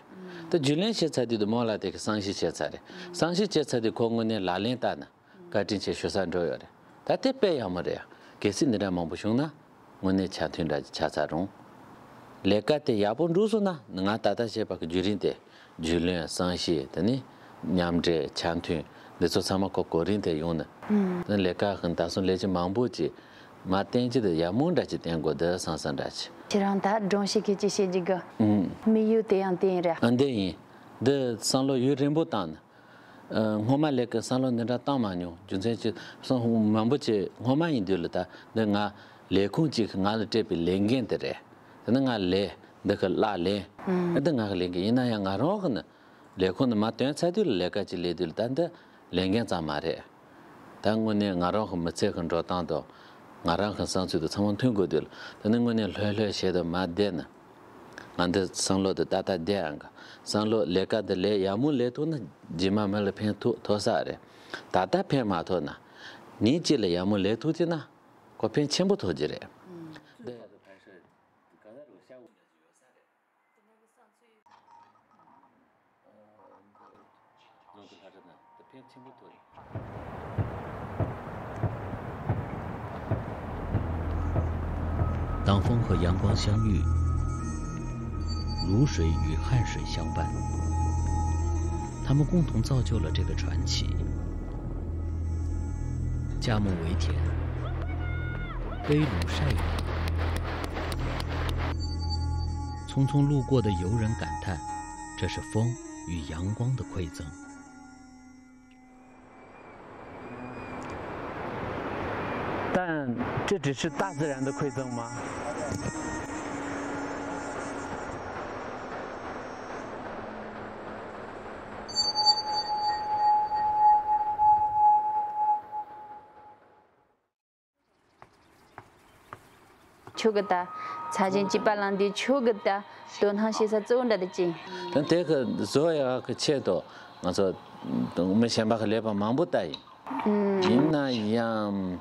དེ་རྒྱུས་ལོན་བྱས་ཚར་དུས་དུ་མོ་ལ་དེ་གི་བསམ་ཤེས་བྱས་ཚར་རེད། བསམ་ཤེས་བྱས་ཚར་དུས་ཁོ་དངོས་གནས་ལག་ལེན་བསྟར་ན་བཀའ་དྲིན་ཆེ་ཞུ་ས་འགྲོ་ཡོད་རེད། ད་དེ་དཔེ་ཡག་མོ་རེད། གལ་སྲིད་འདི་འདྲ་མང་པོ་བྱུང་ན་དངོས་གནས་ཆ་མཐུན་འདྲ་ཅིག་ཆགས་ཚར་རུང་། ལས་ཀ་དེ་ཡག་པོ་འགྲུབ་སོང་ན་ང་ད་ལྟ་བཤད་པ་གི་བརྒྱུད་རིམ་དེ། རྒྱུས་ལོན་བསམ་ཤེས་དེ་ནི་མཉམ་འབྲེལ་ཆ་མཐུན་འདི་ཚོ་ཚང་མ་ཁོ་གོ་རིམ་དེ་ཡོང་ནས། ཨང་། དེ་ལས་ཀ་ཧན་ད་སོང་ལས་བྱེད་མང་པོ་ཅིག་མ་བསྟན་ཅི་དེ་ཡག་མོ་འདྲ་ཅིག་བསྟན་དགོས་འདི་བསམ་བསམ་འདྲ་ཅིག་ཁྱེད་རང་ད་སྒྲུང་བཤད་མཁན་ཅིག་བཤད་ཀྱི་གི་ཨང་། དམིགས་ཡུལ་དེ་ཡང་བསྟན་རེད། ཨ་འདི་ཡིན། འདི་བསམ་བློ་ཡུན་རིང་པོ་བཏང་ནས། ཨ་སྔོན་མ་ལས་ཀ་བསམ་བློ་འདི་འདྲ་བཏང་མ་མྱོང་། རྒྱུ་མཚན་ཅི་བསམ་མང་པོ་ཅིག་སྔོན་མ་ཡིན་དུས་ལ་ད་འདི་ང་ལས་ཁུངས་ཅིག་ང་ལ་སྤྲད་པའི་ལས་འགན་དེ་རེད། དེ་ནི་ང་ལས་འདི་གི་བརླག་ལེན། ཨང་། འདི་ང་གི་ལས་འགན་ཡིན་ན་ཡང་ང་རང་གི་ནི། ལས་ཁུངས་ནས་མ་ཐོན་ཚར་དུས་ལ་ལས་ཀ་ཅིག་ལས་དུས་ལ་ད་འདི་ལས་འགན་ཙམ་མ་རེད། ད་དངོས་གནས་ང་རང་གི་མི་ཚེ་གི་འགྲོ་སྟངས་དང་། ང་རང་གི་བསམ་ཚུལ་དང་ཚང་མ་མཐུན་དགོས་དུས་ལ་ད་ནི་དངོས་གནས་ལྷོད་ལྷོད་བྱས་དང་མ་བསྡད་ན། ང་འདི་བསམ་བློ་དེ་ཏག་ཏག་བསྡད་ཨང་ག་བསམ་བློ་ལས་ཀ་འདི་ལས་ཡག་མོ་ལས་ཐུབ་ན་རྗེས་མ་མི་ལ་ཕན་ཐོགས་ཐོགས་ས་རེད། ད་ལྟ་ཕན་མ་ཐོགས་ན། ཉིན་གཅིག་ལ་ཡག་མོ་ལས་ཐུབ་ཀྱི་ན་ཁོ་ཕན་ཆེན་པོ་ཐོགས་ཀྱི་རེད། འདི།当风和阳光相遇，露水与汗水相伴，它们共同造就了这个传奇。 佳木为田，杯炉晒雨，匆匆路过的游人感叹，这是风与阳光的馈赠。但这只是大自然的馈赠吗？ ཁྱོད་ཀྱི་ད་ཚ་ཞིང་སྐྱིད་པ་ལངས་དུས་ཁྱོད་ཀྱི་ད་དོ་སྣང་བྱེད་ས་གཙོ་བོ་འདྲ་དེ་ཅི་ཡིན། དེ་གི་བཟོ་ཡག་གི་ཆེད་དུ་ང་ཚོ་མི་གཞན་པ་གི་ཀླད་པ་མང་པོ་ལྟ་ཡིན། ཡིན་ན་ཡང་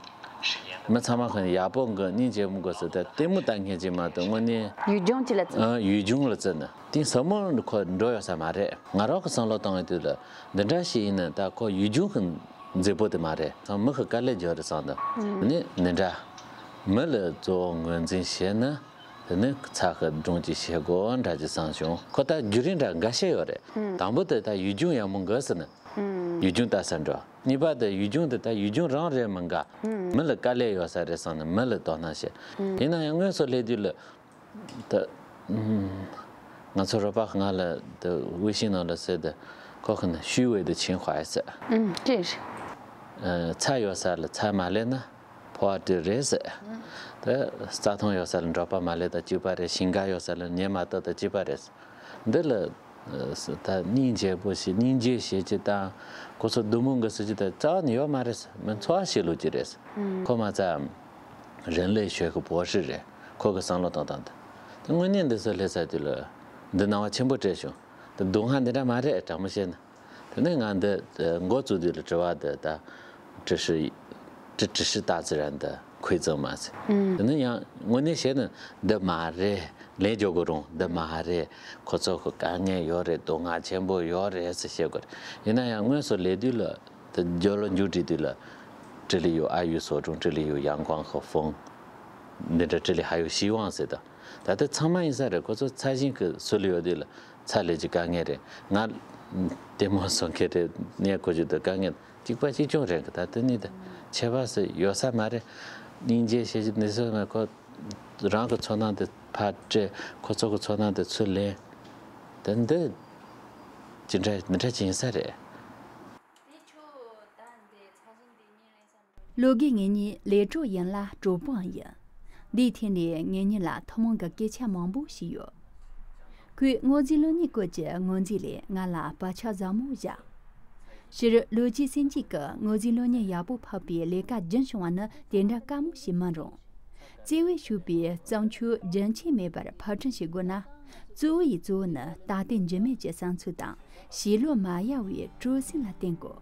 མི་ཚང་མ་གི་ཡག་པོ་གི་སྙིང་རྗེ་མོ་གི་ཟེར་ཏེ་ལྟད་མོ་ལྟ་མཁན་ཅིག་མ་གཏོགས་དངོས་གནས་ཡུལ་ལྗོངས་ཅིག་ལ་བརྩི། ཨ་ཡུལ་ལྗོངས་ལ་བརྩི་ན་དེང་ཟབ་མོ་ཁོ་འགྲོ་ཡོད་ས་མ་རེད། ང་རང་གི་བསམ་བློ་བཏང་ཡོད་དུས་ལ་འདི་འདྲ་ཞིག་ཡིན་ན་ད་ཁོ་ཡུལ་ལྗོངས་གི་མཛེས་པོ་དེ་མ་རེད། ཚང་མི་གི་དཀའ་ལས་རྒྱག་རེད་བསམ་དུས་ནི་འདི་འདྲ་མི་ལ་གཙོ་བོ་ངོས་འཛིན་བྱས་ན། དེ་ནི་ཚ་ཁ་སྒྲུང་ཅིག་བཤད་དགོས་འདྲ་ཅིག་བསམ་བྱུང་། ཁོ་ད་བརྒྱུད་རིམ་འདྲ་འགའ་ཤས་ཡོད་རེད། དང་པོ་དེ་ད་ཡུལ་ལྗོངས་ཡག་མོ་འགའ་ཟེར་ན། ཡུལ་ལྗོངས་ལྟ་ས་འགྲོ། གཉིས་པ་དེ་ཡུལ་ལྗོངས་དེ་ད་ཡུལ་ལྗོངས་རང་རེད་མིན་ག་མི་ལ་དཀའ་ལས་ཡོད་ས་རེད་བསམ་ནས་མི་ལ་དོ་སྣང་བྱེད། ཡིན་ན་ཡང་དངོས་སུ་སླེབས་དུས་ལ། ད། ང་ཚོ་རོགས་པ་ང་ལ་དེ་微信ནང་ལ་ཟེར་ཏེ་ཁོ་གིས་ནི་虚伪的情怀ཟེར། ཨུམ་ཅི། ཚྭ་ཡོད་ས་ལ་ཚྭ་མ་སླེབས་ན། ཕོ་བ་དེ་རེད་ཟེར། དེ་རྩྭ་ཐང་ཡོད་ས་ལ་འབྲོག་པ་མ་སླེབས་དང་གཅིག་པ་རེད། ཞིང་ཁ་ཡོད་ས་ལ་ཉ་མ་གཏོགས་དང་གཅིག་པ་རེད། འདི་ལ་ད་སྙིང་རྗེ་པོ་ཞིག་སྙིང་རྗེ་བྱེད་ཀྱི་དང་ཁོ་ཚོ་སྡུག་མོ་འགའ་ཟེར་གྱི་དང་རྩ་བ་ནས་ཡོད་མ་རེད། མི་འཚོ་བ་བྱེད་ལུགས་ཀྱི་རེད། ཁོ་མ་རྩ་རང་ལས་ཤོད་ཀྱི་བོ་ཧྲི་རེད། ཁོ་གི་བསམ་བློ་བཏང་སྟངས་དེ། དེ་དངོས་གནས་འདི་ཚོ་སླེབས་ཚར་དུས་ལ་འདི་སྣང་བ་ཆེན་པོ་སྤྲད་བྱུང་། དེ་སྡུག་བསྔལ་འདི་འདྲ་མ་རེད་དྲང་མོ་བཤད་ན། དེ་ནས་ང་འདི་འགོ་བཙུགས་དུས་ལ་དྲི་བ་འདི་ད་这是这是大自然的馈赠吗ཟེར། དེ་ནས་ཡང་དངོས་གནས་བཤད་ན་འདི་མ་རེད། ལན་འཇོག་དགོས་རུང་འདི་མ་རེད། ཁོ་ཚོ་གི་དཀའ་ངལ་ཡོད་རེད། སྡུག་བསྔལ་ཆེན་པོ་ཡོད་རེད་ཟེར་བཤད་དགོས་རེད། ཡིན་ན་ཡང་དངོས་སུ་སླེབས་དུས་ལ་དེ་རྒྱབ་ལོགས་མཇུག་སྒྲིལ་དུས་ལ་这里有爱与所种，这里有阳光和风，འདི་འདྲ这里还有希望ཟེར་ད། ད་ལྟ་ཚང་མ་ཡིན་ས་རེད། ཁོ་ཚོ་ཚ་ཞིང་གི་སུ་ལ་ཡོད་དུས་ལ། ཚྭ་ལས་ཀྱི་དཀའ་ངལ་རེད། ང་ལྟད་མོ་བཟོ་མཁན་རེད། ནས་ཁོ་ཚོ་དང་དཀའ་ངལ་གཅིག་པ་གཅིག་རྐྱང་རེད། ད་དེ་ནི་ད་ཁྱད་པར་སུ་ཡོད་ས་མ་རེད། སྙིང་རྗེ་ཞེ་ཅིག་འདི་ཚོ་ང་ཁོ་རང་གི་ཚོར་སྣང་དེ་ཕར་སྤྲད། ཁོ་ཚོ་གི་ཚོར་སྣང་དེ་ཚུར་ལེན། ད་འདི་ཅི་འདྲ་མི་འདྲ་ཅིག་ཡིན་ས་རེད། ལོ་དགུའི་ངེད་གཉིས་ལས་གྲོགས་ཡིན་ལ་གྲོགས་པོའང་ཡིན། འདིའི་ཐད་ནས་ངེད་གཉིས་ལ་ཐུན་མོང་གི་སྐད་ཆ་མང་པོ་ཞིག་ཡོད། ཁོས་སྔོ་རྫས་བླུག་ནིའི་སྐོར་གྱི་སྔོན་རྩིས་ལས་ང་ལ་བར་ཆད་ཟབ་མོ་བཞག། སྤྱིར་ལོ་རྒྱུས་སེམས་ཀྱི་སྔོ་རྫས་བླུག་ནི་ཡག་པོ་ཕབ་པའི་ལས་ཀ་རྒྱུན་བྱུང་བ་ནི་དེ་འདྲ་དཀའ་མོ་ཞིག་མིན་རུང་། བརྩེ་བས་ཞུས་པའི་བརྩམས་ཆོས་རྒྱུན་ཆད་མེད་པར་ཕབ་སྒྲིག་བྱེད་དགོས་ན། གཙོ་བོ་ཡི་གཙོ་བོ་ནི་ད་ལྟའི་འཇིགས་མེད་ཀྱི་བསམ་ཚུལ་དང་ཞི་ལྷོད་མ་ཡལ་བའི་སྤྲོ་སེམས་ལ་བརྟེན་དགོས།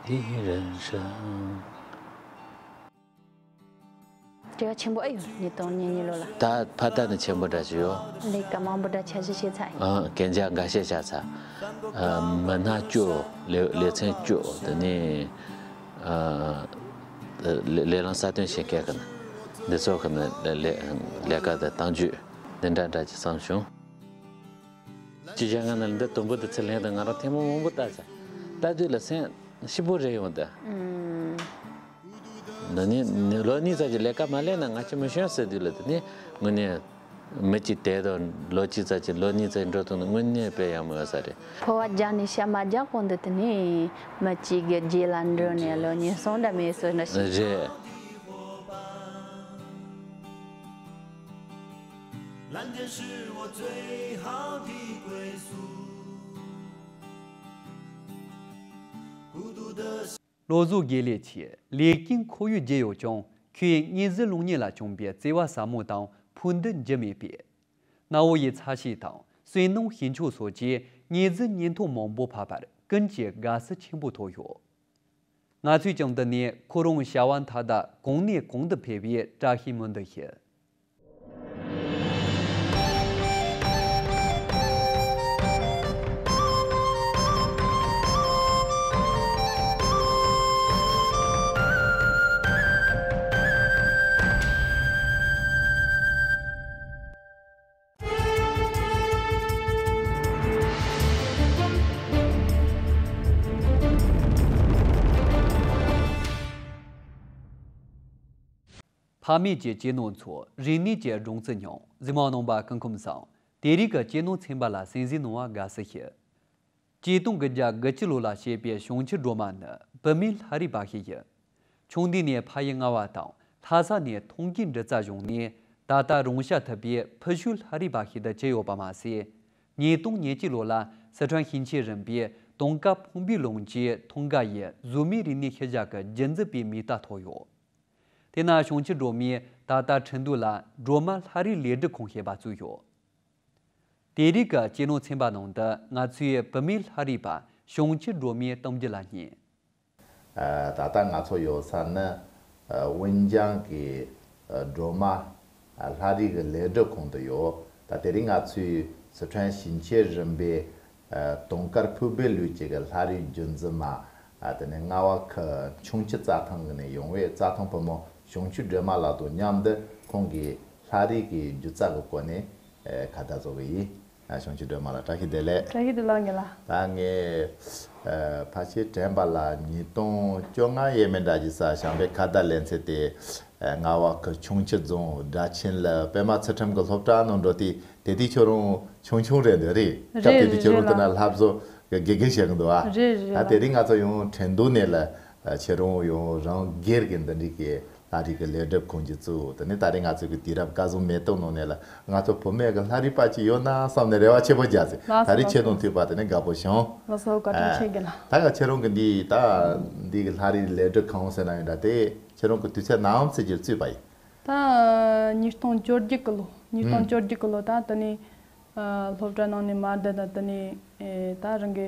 འདི་རང་རང་། དྲི་བ་ཆེན་པོ་ཨེ་ཡོད། ཉིས་སྟོང་ཉེར་གཉིས་ལོ་ལ། ད་ཕ་ད་ནི་ཆེན་པོ་འདྲ་ཞིག་ཡོད། ལས་ཀ་མང་པོ་འདྲ་འཆར་གཞི་བྱས་ཚར་ཡིན། ཨ་གན་རྒྱ་འགའ་ཤས་བཞག་ཚར། ཨ་མི་སྣ་བཅུ། ལེ་ལེ་ཚན་བཅུ། དེ་ནས་ཨ་ལེ་ལེ་ལམ་གསར་གཏོད་བྱེད་མཁན་གི་ནི་འདི་ཚོ་གི་ནི་ལས་ལས་ལས་ཀ་དང་གཏམ་རྒྱུད་འདི་འདྲ་འདྲ་ཅིག་བསམ་བྱུང་། སྤྱི་བྱ་ང་ནི་འདི་དུམ་བུ་དུ་ཚུར་ལེན་དང་ང་རང་ཐེངས་མ་མང་པོ་ལྟ་ཚར། ལྟ་དུས་ལ་སེམས་ཞིབ་པོ་རེ་ཡོང་དང་། ཨུམ། ད་ནི་ལོ་གཉིས་ཙམ་གྱི་ལས་ཀ་མ་ལས་ན་ང་ཅི་མི་ཤོང་ཟེར་དུས་ལ་དེ་ནི་དངོས་གནས་མི་གཅིག་དེ་དང་ལོ་གཅིག་ཙམ་གྱི་ལོ་གཉིས་ཙམ་འགྲོ་ཐུབ་ན་དངོས་གནས་དཔེ་ཡག་མོ་ཡོད་ས་རེད། ཕོ་བ་རྒྱག་ནས་ཤ་མ་རྒྱག་གོང་དུ་དེ་ནི་མི་གཅིག་གི་རྗེས་ལ་འགྲོ་ནས་ལོ་གཉིས་གསུམ་འདྲ་མེད་སོ་ན་ཞིག་རེད། 蓝天是我最好的归宿。孤独的 བློ་བཟང་དགེ་ལེགས་ཀྱིས་ལས་ཀའི་ཁོར་ཡུག་བརྗེ་ཡོད་ཀྱང་ཁོས་དངོས་གཞི་བླུག་ནི་ལ་བྱུང་བའི་བརྩེ་བ་ཟབ་མོ་དང་ཕུགས་འདུན་འགྱུར་མེད་པས། གནའ་བོ་ཡི་ཚ་ཤེས་དང་བསོད་ནམས་ཞིང་མཆོག་སོགས་ཀྱིས་དངོས་གཞི་སྙིང་ཐག་མང་པོ་ཕབ་པར་ཀུན་གྱིས་དགའ་བསུ་ཆེན་པོ་ཐོབ་ཡོད། ང་ཚོས་ཀྱང་འདི་ནས་ཁོ་རང་བྱ་བ་མཐའ་དག་གོང་ནས་གོང་དུ་འཕེལ་བའི་བཀྲ་ཤིས་སྨོན་འདུན་ཞུ། ཕ་མེས་ཀྱི་གཅེས་ནོར་འཚོ། རིག་གནས་ཀྱི་སྦྲང་རྩི་མྱོང་། གཟིགས་མོ་རྣམ་པ་སྐུ་ཁམས་བཟང་། དེ་རིང་གི་གཅེས་ནོར་ཚན་པ་ལ་གསན་གཟིགས་གནང་བར་དགའ་བསུ་ཞུ། ཆིག་སྟོང་དགུ་བརྒྱ་དགུ་བཅུ་ལོ་ལ་བྱས་པའི་བྱང་ཆུབ་སྒྲོལ་མ་ནི་བུད་མེད་ལྷ་རིས་པ་ཞིག་ཡིན། ཆུང་དུས་ནས་ཕ་ཡུལ་མངའ་བ་དང་ལྷ་ས་ནས་ཐང་གའི་འབྲི་རྩལ་སྦྱངས་ནས་ད་ལྟ་རང་ཤ་ཐུབ་པའི་ཕུ་བྱུག་ལྷ་རིས་པ་ཞིག་ཏུ་གྱུར་ཡོད་པ་མ་ཟད། ཉིས་སྟོང་ཉེར་གཅིག་ལོ་ལ་སི་ཁྲོན་ཞིང་ཆེན་རིམ་པའི་དུང་དཀར་ཕུང་པོའི་ལུང་གི་ཐང་ག་ཡི་གཟུགས་མེད་རིག་གནས་ཤུལ་བཞག་གི་རྒྱུན་འཛིན་པའི་མིང་རྟགས་ཐོབ་ཡོད། དེས་ན་ཞིང་ཆུ་སྒྲོལ་མས་ད་ལྟ་ཁྲིན་ཏུའུ་ལ་སྒྲོལ་མ་ལྷ་རིས་ལས་སྒྲུབ་ཁང་ཞེས་པ་བཙུགས་ཡོད། དེ་རིང་གི་ཇེ་ནོ་ཚན་པ་ནང་དུ་ང་ཚོས་བུད་མེད་ལྷ་རིས་པ་ཞིང་ཆུ་སྒྲོལ་མའི་གཏམ་རྒྱུད་ལ་བསྙད། ད་ལྟ་ང་ཚོ་ཡོད་ས་ནི་ཝུན་ཅང་གི་སྒྲོལ་མ་ལྷ་རིས་ཀྱི་ལས་སྒྲུབ་ཁང་དུ་ཡོད། ད་དེ་རིང་ང་ཚོས་སི་ཁྲོན་ཞིང་ཆེན་རིམ་པའི་དུང་དཀར་ཕུང་པོའི་ལུང་གི་ལྷ་རིས་རྒྱུན་འཛིན་མ། དེ་ནས་རྔ་བ་ཁུལ་ཁྱུང་ཆུ་རྩྭ་ཐང་གི་ནས་ཡོང་བའི་རྩྭ་ཐང་བུ་མོ་ཞིང་ཆུ་སྒྲོལ་མ་ལགས་དང་མཉམ་དུ་ཁོང་གི་ལྷ་རིས་ཀྱི་སྒྱུ་རྩལ་གྱི་སྐོར་ནས་ཁ་བརྡ་བཟོ་གི་ཡིན། ཞིང་ཆུ་སྒྲོལ་མ་ལགས་བཀྲ་ཤིས་བདེ་ལེགས། བཀྲ་ཤིས་བདེ་ལེགས་ངེད་ལགས། ད་ངས་ཕལ་ཆེར་དྲན་པ་ལ་ཉིས་སྟོང་བཅོ་ལྔ་ཡས་མས་འདྲ་གྱི་ས་བྱམས་པའི་ཁ་བརྡ་ལེན་ཚེ་དེ། རྔ་བ་ཁུལ་ཁྱུང་ཆུ་རྫོང་སྦྲ་ཆེན་ལ་པད་མ་ཚུལ་ཁྲིམས་ཀྱི་སློབ་གྲྭ་ནང་འགྲོ་དུས་དེ་དུས་ཁྱོད་རང་ཆུང་ཆུང་རེད་འདུག་རེད། རེད། སྐབས་དེ་དུས་རེད་ཁྱོད་རང་རེད་དེ་ན་ལགས། ལྷ་བཟོ་གི་དགེ་རྒན་བྱེད་གི་འདུག་ཨ། རེད་རེད་ད་ལགས། དེ་རིང་ང་ཚོ་ཡང་ཁྲིན་ཏུའུ་ནས་ལ་ཁྱེད་རང་ཡང་རང་སྒེར་གྱི་འདི་འདྲའི་གི་ལྷ་རིས་ཀྱི་ལས་སྒྲུབ་ཁང་གི་གཙོ་བོ་དེ་ནི་ད་རེས་ང་ཚོ་གི་དུས་རབས་སྐལ་བཟང་མེ་ཏོག་ནང་ནས་ལ་ང་ཚོ་བུད་མེད་ཀྱི་ལྷ་རིས་པ་ཅིག་ཡོད་ན་བསམ་ནས་རེ་བ་ཆེ་པོ་བརྒྱབ་ཟེར། ལགས་སོ། ད་རེས་ཁྱེད་དང་ཐུག་པ་དེ་ནི་དགའ་པོ་བྱུང་། ལགས་སོ། བཀའ་དྲིན་ཆེ་གི་ལགས། ད་ག་ཁྱེད་རང་གི་འདི་ད་འདི་གི་ལྷ་རིས་ལས་སྒྲུབ་ཁང་ཟེར་ན་ཡོད་འདྲ་དེ། ཁྱེད་རང་གི་དུས་ཚོད་ནམ་ཟེར་རྒྱུར་བརྩིས་པ་ཡིན། ད་ཉིས་སྟོང་བཅོ་བརྒྱད་གི་ལོ། ཉིས་སྟོང་ཨུམ། བཅོ་བརྒྱད་གི་ལོ་ད་དེ་ནས་ཨ་སློབ་གྲྭ་ནང་ནས་མར་བསྡད་ད་དེ་ནས་ཨེ་ད་རང་གི་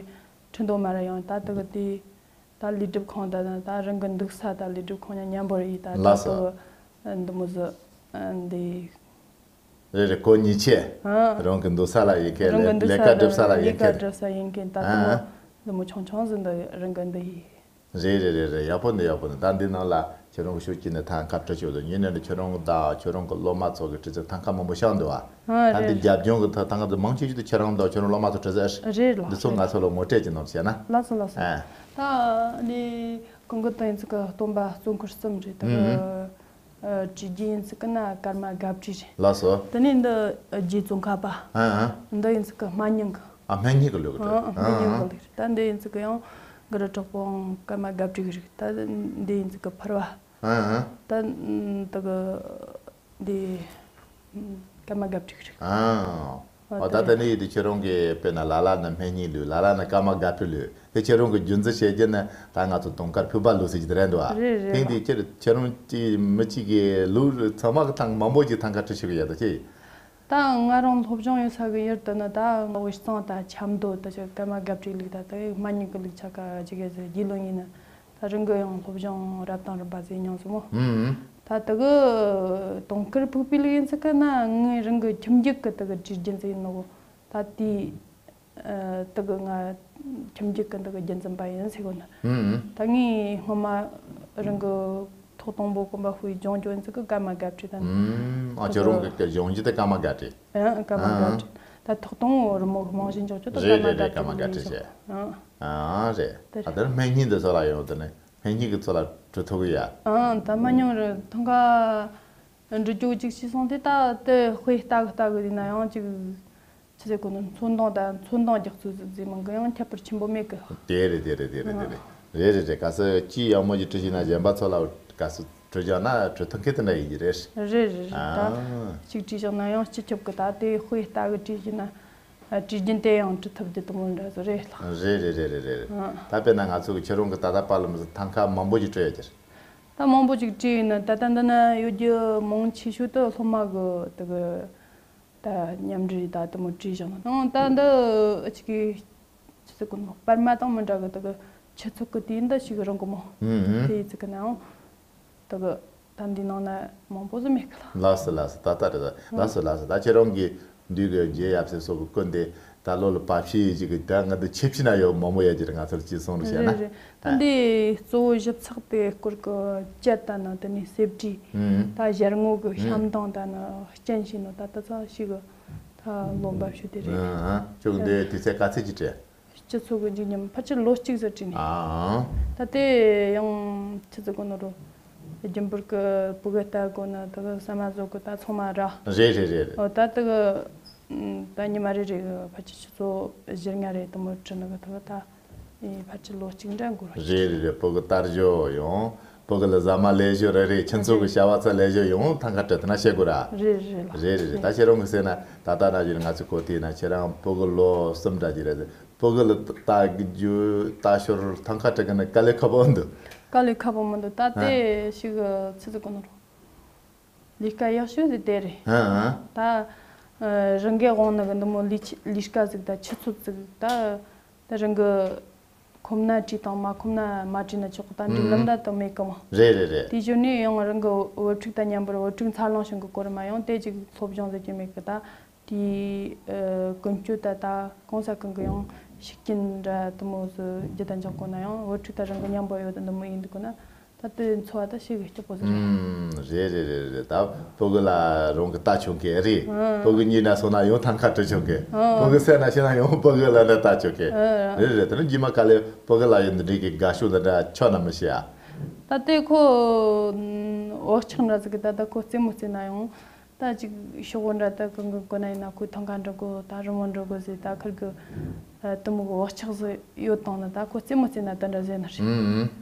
ཁྲིན་ཏུའུ་མར་ཡོང་ད་དེ་གི་དེ་ད་ལས་སྒྲུབ་ཁང་ད་ད་རང་གི་འདུག་ས་ད་ལས་སྒྲུབ་ཁང་ཡང་མཉམ་པོ་རེད་ད། ལགས་སོ། ད་དེ་གི་འདི་མོ་ཟིག་འདི། རེད་རེད། ཁོ་ཉིད་ཆེ། ཨ། རང་གི་འདུག་ས་ལ་ཡིན་མཁན། རང་གི་འདུག་ལས་ས་ལས་ཀ་སྒྲུབ་ས་ལ་ཡིན་མཁན། ལས་ཀ་སྒྲུབ་ས་ཡིན་མཁན་ད་དེ་མོ། ཨ། འདི་མོ་ཆུང་ཆུང་ཟིག་འདི་རང་གི་འདི་ཡིན། རེད་རེད་རེད་རེད། ཡག་པོ་འདུག་ཡག་པོ་འདུག་ད་འདི་ནང་ལ་ཁྱེད་རང་གི་ཤུགས་ཀྱིས་ནི་ཐང་ཁ་བྲི་ཆོག་འདུག་ཉིན་ནས་ནི་ཁྱེད་རང་གི་ད་ཁྱེད་རང་གི་སློབ་མ་ཚོ་གི་བྲི་ཚིག་ཐང་ཁ་མང་པོ་བཤད་འདུག་ཨ། ཨ། ད་འདི་རེད། རྒྱབ་ལྗོངས་གི་ཐང་ཐང་གི་མང་ཆེ་ཤོས་དེ་ཁྱེད་རང་དང་ཁྱེད་རང་སློབ་མ་ཚོ་བྲི་ཟེར། རེད་ལགས། འདི་ཚོ་ང་ཚོ་ལ་ངོ་སྤྲོད་ཀྱི་ནང་བཤད་ན། ལགས་སོ་ལགས་སོ། ཨ། ད་ནི་གང་གི་དོན་ཚིག་གི་སྟོན་པ་གཙོ་འཁོར་གསུམ་རེད་ད། ཨུ་ཨུ། ཨ། བྲིས་རྒྱུ་ཡིན་ཚིག་གི་ན་ཀརྨ་དགའ་བྲིས་རེད། ལགས་སོ། དེ་ནས་འདི་རྗེ་ཙོང་ཁ་པ། ཨ་ཨ། འདི་ཡིན་ཚིག་གི་སྨན་སྙིང་གི། ཨ། སྨན་སྙིང་གི་ལུགས་ཀྱི་ཨ་ཨ། སྨན་སྙིང་གི་ལུགས་རེད། ད་འདི་ཡིན་ཚིག་གི་ཡང་གུ་རུ་གྲགས་པ་ཀརྨ་དགའ་བྲིས་ཀྱི་རེད། ད་འདི་ཡིན་ཚིག་གི་ཕུར་བ། ཨ་ཨ། ད་དེ་གི་འདི་ཀརྨ་དགའ་བྲིས་ཀྱི་རེད། ཨ། ཨོ། ད་ལྟ་ནི་ཡིན་དུས་ཁྱེད་རང་གིས་དཔེར་ན་ལ་ལ་ནི་སྨན་སྙིང་ལུགས། ལ་ལ་ནི་ཀརྨ་དགའ་བྲིས་ལུགས། དེ་ཁྱེད་རང་གི་རྒྱུན་འཛིན་བྱེད་རྒྱུ་ནི་ད་ང་ཚོ་དུང་དཀར་ཕུར་པ་ལུགས་ཟེར་གྱི་དེ་རེད་འདུག་ཨ། རེད་རེད། ཐེངས་འདིའི་ཁྱེད་ཁྱེད་རང་གི་མི་གཅིག་གི་ལུགས་ཚང་མ་གི་ཐང་མང་པོ་ཅིག་ཐང་ཁ་བྲི་ཤེས་གི་ཡོད་ད་ཅི། ད་ང་རང་སློབ་སྦྱོང་ཡོད་ས་གི་ཡུལ་དུ་ནི་ད་དབུས་གཙང་ད་ཆབ་མདོ་ད་ཅི་ཀརྨ་དགའ་བྲིས་ལུགས་ད་ད་སྨན་སྙིང་གི་ལུགས་ཆ་ག་ཅིག་གི་ཟེར་རྒྱུས་ལོན་ཡིན་ན། ད་རང་གི་ཡང་སློབ་སྦྱོང་རབ་དང་རིམ་པ་ཟིག་མྱོང་སོང་མོ། ཨུམ། ད་དེ་གི་དུང་དཀར་ཕུར་པའི་ལུགས་ཡིན་ཚིག་གི་ན་ངའི་རང་གི་ཁྱིམ་རྒྱུད་གི་དེ་གི་བྲིས་རྒྱུན་ཟིག་ཡིན་ནོ། ད་དེ་ཨ་དེ་གི་ང་ཁྱིམ་རྒྱུད་གི་དེ་གི་རྒྱུན་འཛིན་པ་ཡིན་ཟེར་གོ་ན། ཨུམ། ད་ངའི་སྔོན་མ་རང་གི་ཐོག་དང་པོ་གོམ་པ་སྤོས་སྦྱོང་སྦྱོང་ཡིན་ཚིག་གི་ཀརྨ་དགའ་བྲིས་ད་ནི། ཨུམ། ཨ། ཁྱོད་རང་གི་སྦྱོང་རྒྱུ་དེ་ཀརྨ་དགའ་བྲིས། ཨ། ཀརྨ་དགའ་བྲིས། ད་ཐོག་དང་པོ་རི་མོ་གི་རྨང་གཞི་འཇོག་རྒྱུ་དེ་རེད་ཀརྨ་རེད་རེད། དགའ་ཀརྨ་དགའ་བྲིས་བྲིས་བྱས། ཨ། ཨ་རེད། དེ་ཨ་རེད། དེར་སྨན་སྙིང་འདི་ཚོ་ལ་ཡོང་དེ་ནི་སྨན་སྙིང་གི་ཚོ་ལ་བྲི་ཐུབ་གི་ཡ། ཨ། ད་སྨན་སྙིང་རེད། ཐང་ག་འབྲི་རྒྱུ་གཅིག་ཤེས་སོང་དེ་ད་དེ་དཔེ་ལྟ་གི་ལྟ་གི་ཡིན་ན་ཡང་གཅིག་ཆི་ཟེར་གོ་ནི་ཚོན་མདངས་དང་ཚོན་མདངས་རྒྱག་ཚུལ་ཟིག་མང་གི་ཡང་ཁྱད་པར་ཆེན་པོ་མེད་གི། དེ་རེད་དེ་རེད་དེ་རེད་དེ་རེད། རེད་རེད་རེད། གལ་སྲིད་ཅི་ཡག་མོ་ཅིག་བྲིས་ཤེས་ན་གཞན་པ་ཚོ་ལ་གལ་སྲིད་བྲི་རྒྱུ་ན་བྲི་ཐུབ་མཁན་དེ་འདྲ་ཡིན་གྱི་རེད། རེད་རེད་རེད། ད་ཨ། གཅིག་བྲིས་བཞག་ན་ཡང་སྤྱི་ཁྱབ་ཀྱི་ད་དེ་དཔེ་ལྟ་གི་བྲིས་ཤེས་ན་བྲིས་རྒྱུན་དེ་ཡང་བྲི་ཐུབ་རྒྱུ་དེ་མོ་འདྲ་ཟིག་རེད་ལགས། རེད་རེད་རེད་རེད་རེད། ཨ། ད་དཔེར་ན་ང་ཚོ་གི་ཁྱེད་རང་གི་ད་ལྟ་པར་ལམ་ཟིག་ཐང་ག་མང་པོ་ཅིག་བྲིས་ཡོད་ཀྱི་རེད། ད་མང་པོ་ཅིག་བྲིས་ཡིན་ན་ད་ལྟ་འདི་ན་ཡོད་རྒྱུ་མང་ཆེ་ཤོས་དེ་སློབ་མ་གི་དེ་གི་ད་མཉམ་འབྲེལ་ད་དེ་མོ་བྲིས་བཞག་ན། ཨང་། ད་འདི་ཨ་ཅིག་གི་ཆི་ཟེར་གོ་ནོ་པར་མ་དང་མི་འདྲ་གི་དེ་གི་ཆུ་ཚོད་གི་དུས་འདི་ཞིག་རང་གི་མོ། ཨུམ་ཨུམ། དེ་ཡི་ཚིག་གི་ནའང་དེ་གི་ད་འདི་ནང་ན་མང་པོ་ཟིག་མེད་གི་ལགས། ལགས་སོ་ལགས་སོ། ད་ལྟ་རེད། ལགས་སོ་ལགས་སོ། ད་ཁྱེད་རང་གི་འདུས་གི་རྗེ་ཡབ་སྲས་སོགས་ཀྱི་སྐུ་འདི་ད་ལོ་ལ་བབས་ཤིག་ཅིག་གི་ད་ང་འདི་ཆེ་ཕྱི་ན་ཡོད་མང་པོ་ཡོད་ཀྱི་རེད། ང་ཚོར་ཅིག་གསུང་རོགས་བྱས་ན། རེད་རེད། ད་འདི་གཙོ་བོ་ཞིབ་ཚགས་དེ་སྐོར་གི་བཅད་ད་ནི་དེ་ནས་གསེར་བྲིས། ཨུམ། ད་ཞལ་ངོ་གི་ཨུམ་ཤམ་སྟངས་ད་ནི་རྐྱེན་བྱས་ནོ་ད་ད་ཚ་ཞིག་གི་ད་ལོ་འབབ་ཤོད་དེ་རེད། ཨ། ཁྱོད་ཀྱི་འདི་དུས་ཚོད་ག་ཚོད་ཅིག་བྲིས། སྤྱི་ཚོགས་ཀྱི་འཇིགས་ཉམས་ཕལ་ཆེར་ལོ་གཅིག་ཙམ་བྲིས་ནས། ཨ། ད་དེ་ཡང་ཆི་ཟེར་གོ་ནོ་རོ། རྒྱུན་པར་གི་ཕྲུ་གུ་ལྟ་དགོས་ན་ད་གི་ཟ་མ་བཟོ་གི་ད་ཚང་མ་ར། རེད་རེད་རེད་རེད། ཨོ་ད་ད་གི་ད་ཉི་མ་རེ་རེ་གི་ཕལ་ཆེར་ཆུ་ཚོད་བཞི་ལྔ་རེ་དུ་མོ་བྲིས་ནི་གི་ད་གི་ད་ ཕལ་ཆེར་ལོ་གཅིག་འདྲ་འགོར་བ། རེད་རེད་རེད། ཕྲུ་གུ་དར་ཞོར་ཡང་ཕྲུ་གུ་ལ་ཟ་མ་ལེན་ཞོར་རེད། རེད། ཁྱིམ་ཚང་གི་བྱ་བ་ཚོ་ལེན་ཞོར་ཡང་ཐང་ཀ་བྲིས་ཐུབ་ན་བཤད་དགོས་ར། རེད་རེད་ལགས། རེད་རེད་རེད། ད་ཁྱེད་རང་གི་ཟེར་ན་ད་ལྟ་ན་བཞིན་ང་ཚོ་གོ་དུས་ན་ཁྱེད་རང་ཕྲུ་གུ་ལོ་གསུམ་འདྲ་ཅིག་རེད། ཕྲུ་གུ་ལ་ལྟ་རྒྱུ་ལྟ་ཞོར་ཐང་ཀ་བྲིས་མཁན་ནི་དཀའ་ལས་ཁག་པོ་འདུག་དཀའ་ལས་ཁག་པོ་མི་འདུག་ད་ལྟའི་ཞིག་ཆི་ཟིག་གོ་ནོ་རོ། ལས་ཀ་ཡག་ཤོས་དེ་དེ་རེད། ཧ་ཧ། ད་ཨ་རང་གི་དབང་ནི་གི་འདི་མོ་ལས་ཆ་ལས་ཀ་ཟིག་ད་ཆུ་ཚོད་ཟིག་ད་ད་རང་གི་ཁོམ་ན་བྲིས་དང་མ་ཁོམ་ན་མ་བྲིས་ན་ཆོག་གི། ད་འགྲིག་ལམ་ད་དུ་མེད་གི་མོ། རེད་རེད་རེད། དེ་བཞིན་ནས་ཡང་རང་གི་བུ་ཕྲུག་དང་མཉམ་པར་བུ་ཕྲུག་འཚར་ལོངས་བྱུང་གི་སྐོར་མ་ཡོང་དེ་ཅིག་སློབ་སྦྱོང་ཟེར་གྱི་མེད་གི། ད་དེའི་ཨ་ཀུན་སྤྱོད་ད་ད་གང་ས་གང་གི་ཡང་ཤུགས་རྐྱེན་འདྲ་དུ་མོ་ཟིག་རྒྱུ་ད་འཇོག་གོ་ན་ཡང་བུ་ཕྲུག་ད་རང་གི་མཉམ་པོ་ཡོད་ད་འདི་མོ་ཡིན་འདུག་གོ་ན། ད་དེ་འཚོ་བ་ད་ཞེ་གི་སྐྱིད་པོ་ཟིག་རེད། ཨུམ། རེད་རེད་རེད་རེད། ད་ཕྲུ་གུ་ལ་རང་གི་ལྟ་ཆོག་གི་རེད། ཨ། ཕྲུ་གུ་གཉིད་ན་སོང་ན་ཡང་ཐང་ཀ་བྲིས་ཆོག་གི་ཨ། ཕྲུ་གུ་སད་ན་ཤི་ན་ཡང་ཕྲུ་གུ་ལ་ནི་ལྟ་ཆོག་གི་ཨ། རེད་རེད། དེ་ནི་རྗེས་མ་ག་ལེ་ཕྲུ་གུ་ལ་ཡང་འདི་འདྲའི་གི་དགའ་ཤོས་འདི་འདྲ་ཆོག་ན་མི་ཤེས་ཨ། ད་དེ་ཁོ་ཨུམ་བག་ཆགས་འདྲ་ཟིག་གི་ད་ད་ཁོ་རྩེད་མོ་རྩེ་ན་ཡང་ད་ཅིག་ཤོག་བུ་འདྲ་ད་གང་གི་གོན་ན་ཡིན་ན་ཁོས་ཐང་ཀ་འགྲོ་དགོས། ད་རི་མོ་འགྲོ་དགོས་ཟེར། ད་ཁིར་གི་ཨ་དེ་མོ་གི་བག་ཆགས་ཟིག་ཡོད་དང་ནི་ད་ཁོ་རྩེད་མོ་རྩེ་ན་དེ་འདྲ་ཟེར་ནི་རེད། ཨུམ།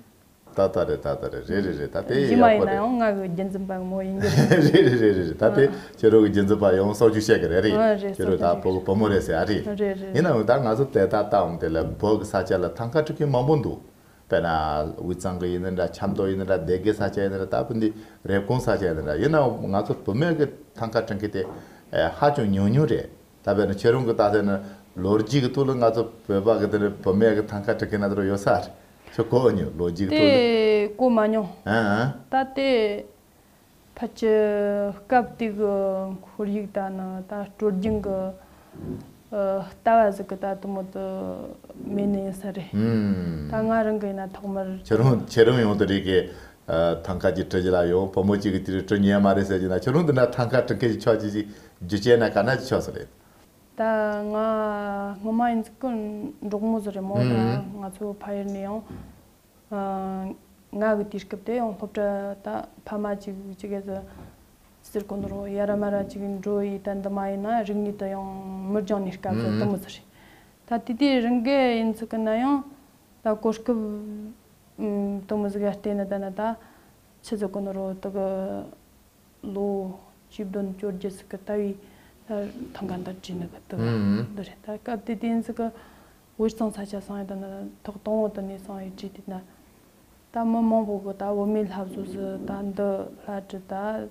ད་ལྟ་རེད། ད་ལྟ་རེད། རེད་རེད་རེད། ད་དེ་རྗེས་མ་ཡག་པོ་ཡིན་ན་རེད། ཡང་ང་གི་རྒྱུན་འཛིན་པ་མོ་ཡིན་གྱི་རེད། རེད་རེད་རེད་རེད། ད་དེ་ཨ་ཁྱེད་རང་གི་རྒྱུན་འཛིན་པ་ཡང་གསར་འཇུག་བྱེད་གི་རེད། རེད། ཨ་རེད། ཁྱེད་རང་ད་བོད་བུ་མོ་རེད་ཟེར་ཨ་རེད། རེད་རེད། ཡིན་ནའང་ད་ང་ཚོ་དེ་ད་ལྟའང་དེ་ལ་བོད་ཀྱི་ས་ཆ་ལ་ཐང་ཀ་བྲིས་མཁན་མང་པོ་འདུག་དཔེར་ན་དབུས་གཙང་གི་ཡིན་ན་འདྲ། ཆབ་མདོ་ཡིན་ན་འདྲ། སྡེ་དགེ་ས་ཆ་ཡིན་ན་འདྲ། ད་བོད་འདི་རེབ་གོང་ས་ཆ་ཡིན་ན་འདྲ། ཡིན་ནའང་ང་ཚོ་བུད་མེད་ཀྱི་ཐང་ཀ་བྲིས་མཁན་དེ་ཧ་ཅང་ཉུང་ཉུང་རེད། ད་དཔེར་ན་ཁྱེད་རང་གི་ད་ཟེར་ན་ལོ་རྒྱུས་ཀྱི་ཐོག་ལ་ང་ཚོ་བོད་པ་གི་དེ་ནི་བུད་མེད་ཀྱི་ཐང་ཀ་བྲིས་མཁན་ན་དེ་རུ་ཡོད་ས་རེད། ཁྱོད་གོ་མྱོང་ལོ་རྒྱུས་ཀྱི་ཐོག་ལ། དེ་གོ་མ་མྱོང་། ཨ་ཨ། ད་དེ་ཕལ་ཆེར་སྐབས་དེ་གི་ཁོར་ཡུག་ད་ནི་ད་སྲོལ་རྒྱུན་གྱི་ཨ་ལྟ་བ་ཟིག་གི་ད་དུ་མོ་དུ་མེད་ནི་ཡིན་ས་རེད། ཨུམ། ད་ང་རང་གི་ཡིན་ན་ཐོག་མར། ཁྱེད་རང་ཁྱེད་རང་ཡང་དེ་རིགས་ཀྱི་ཨ་ཐང་ཀ་ཅིག་བྲིས་རྒྱུ་ལ་ཡང་བུ་མོ་གཅིག་གིས་དེ་རིགས་བྲིས་མྱོང་མ་རེད་ཟེར་གྱི་ན། ཁྱེད་རང་འདི་འདྲ་ཐང་ཀ་བྲིས་མཁན་ཅིག་ཆགས་རྒྱུ་ཅིག་རྒྱུ་རྐྱེན་ན་ག་ན་ཅིག་ཆགས་སོང་རེད། ད་ང་སྔོན་མ་ཡིན་ཙི་ཀི་འབྲོག་མོ་ཟིག་རེད་མོ། ད་ང་ཚོ་ཕ་ཡུལ་ནས་ཡང་ཨ་ང་གི་དུས་སྐབས་དེ་ཡང་སློབ་གྲྭ་ད་ཕ་མ་གཅིག་གཅིག་གི་ཟིག་ཟེར་གོ་ནོ་རོ། ཡ་ར་མ་ར་གཅིག་འགྲོ་ཡི་ད་འདི་མ་ཡིན་ན་རིག་གནས་དེ་ཡང་མི་སྦྱང་ནི་སྐབས་ཟིག་དེ་མོ་ཟིག་རེད། ད་དེ་དུས་རང་གི་ཡིན་ཙི་ཀི་ན་ཡང་ད་གོ་སྐབས་ཨུམ་དེ་མོ་ཟིག་ག་བལྟས་ན་ད་ན་ད་ཆི་ཟེར་གོ་ནོ་རོ། དེ་གི་ལོ་བཅུ་བདུན་བཅོ་བརྒྱད་ཟིག་གི་ལྟ་བུའི་ད་ཐང་ཀ་འདི་བྲིས་ནི་གི་དུ་ཨུམ། འདི་རེད། ད་སྐབས་དེ་དུས་ཟིག་གི་དབུས་གཙང་ས་ཆ་སོང་ཡི་ད་ནི་ཐོག་དང་པོ་དེ་ནས་སོང་ཡི་བྲིས་དུས་ན། ད་མི་མང་པོ་གི་ད་བུད་མེད་བསླབ་གཞི་ཟིག་ད་འདི་བསླབ་བྲིས་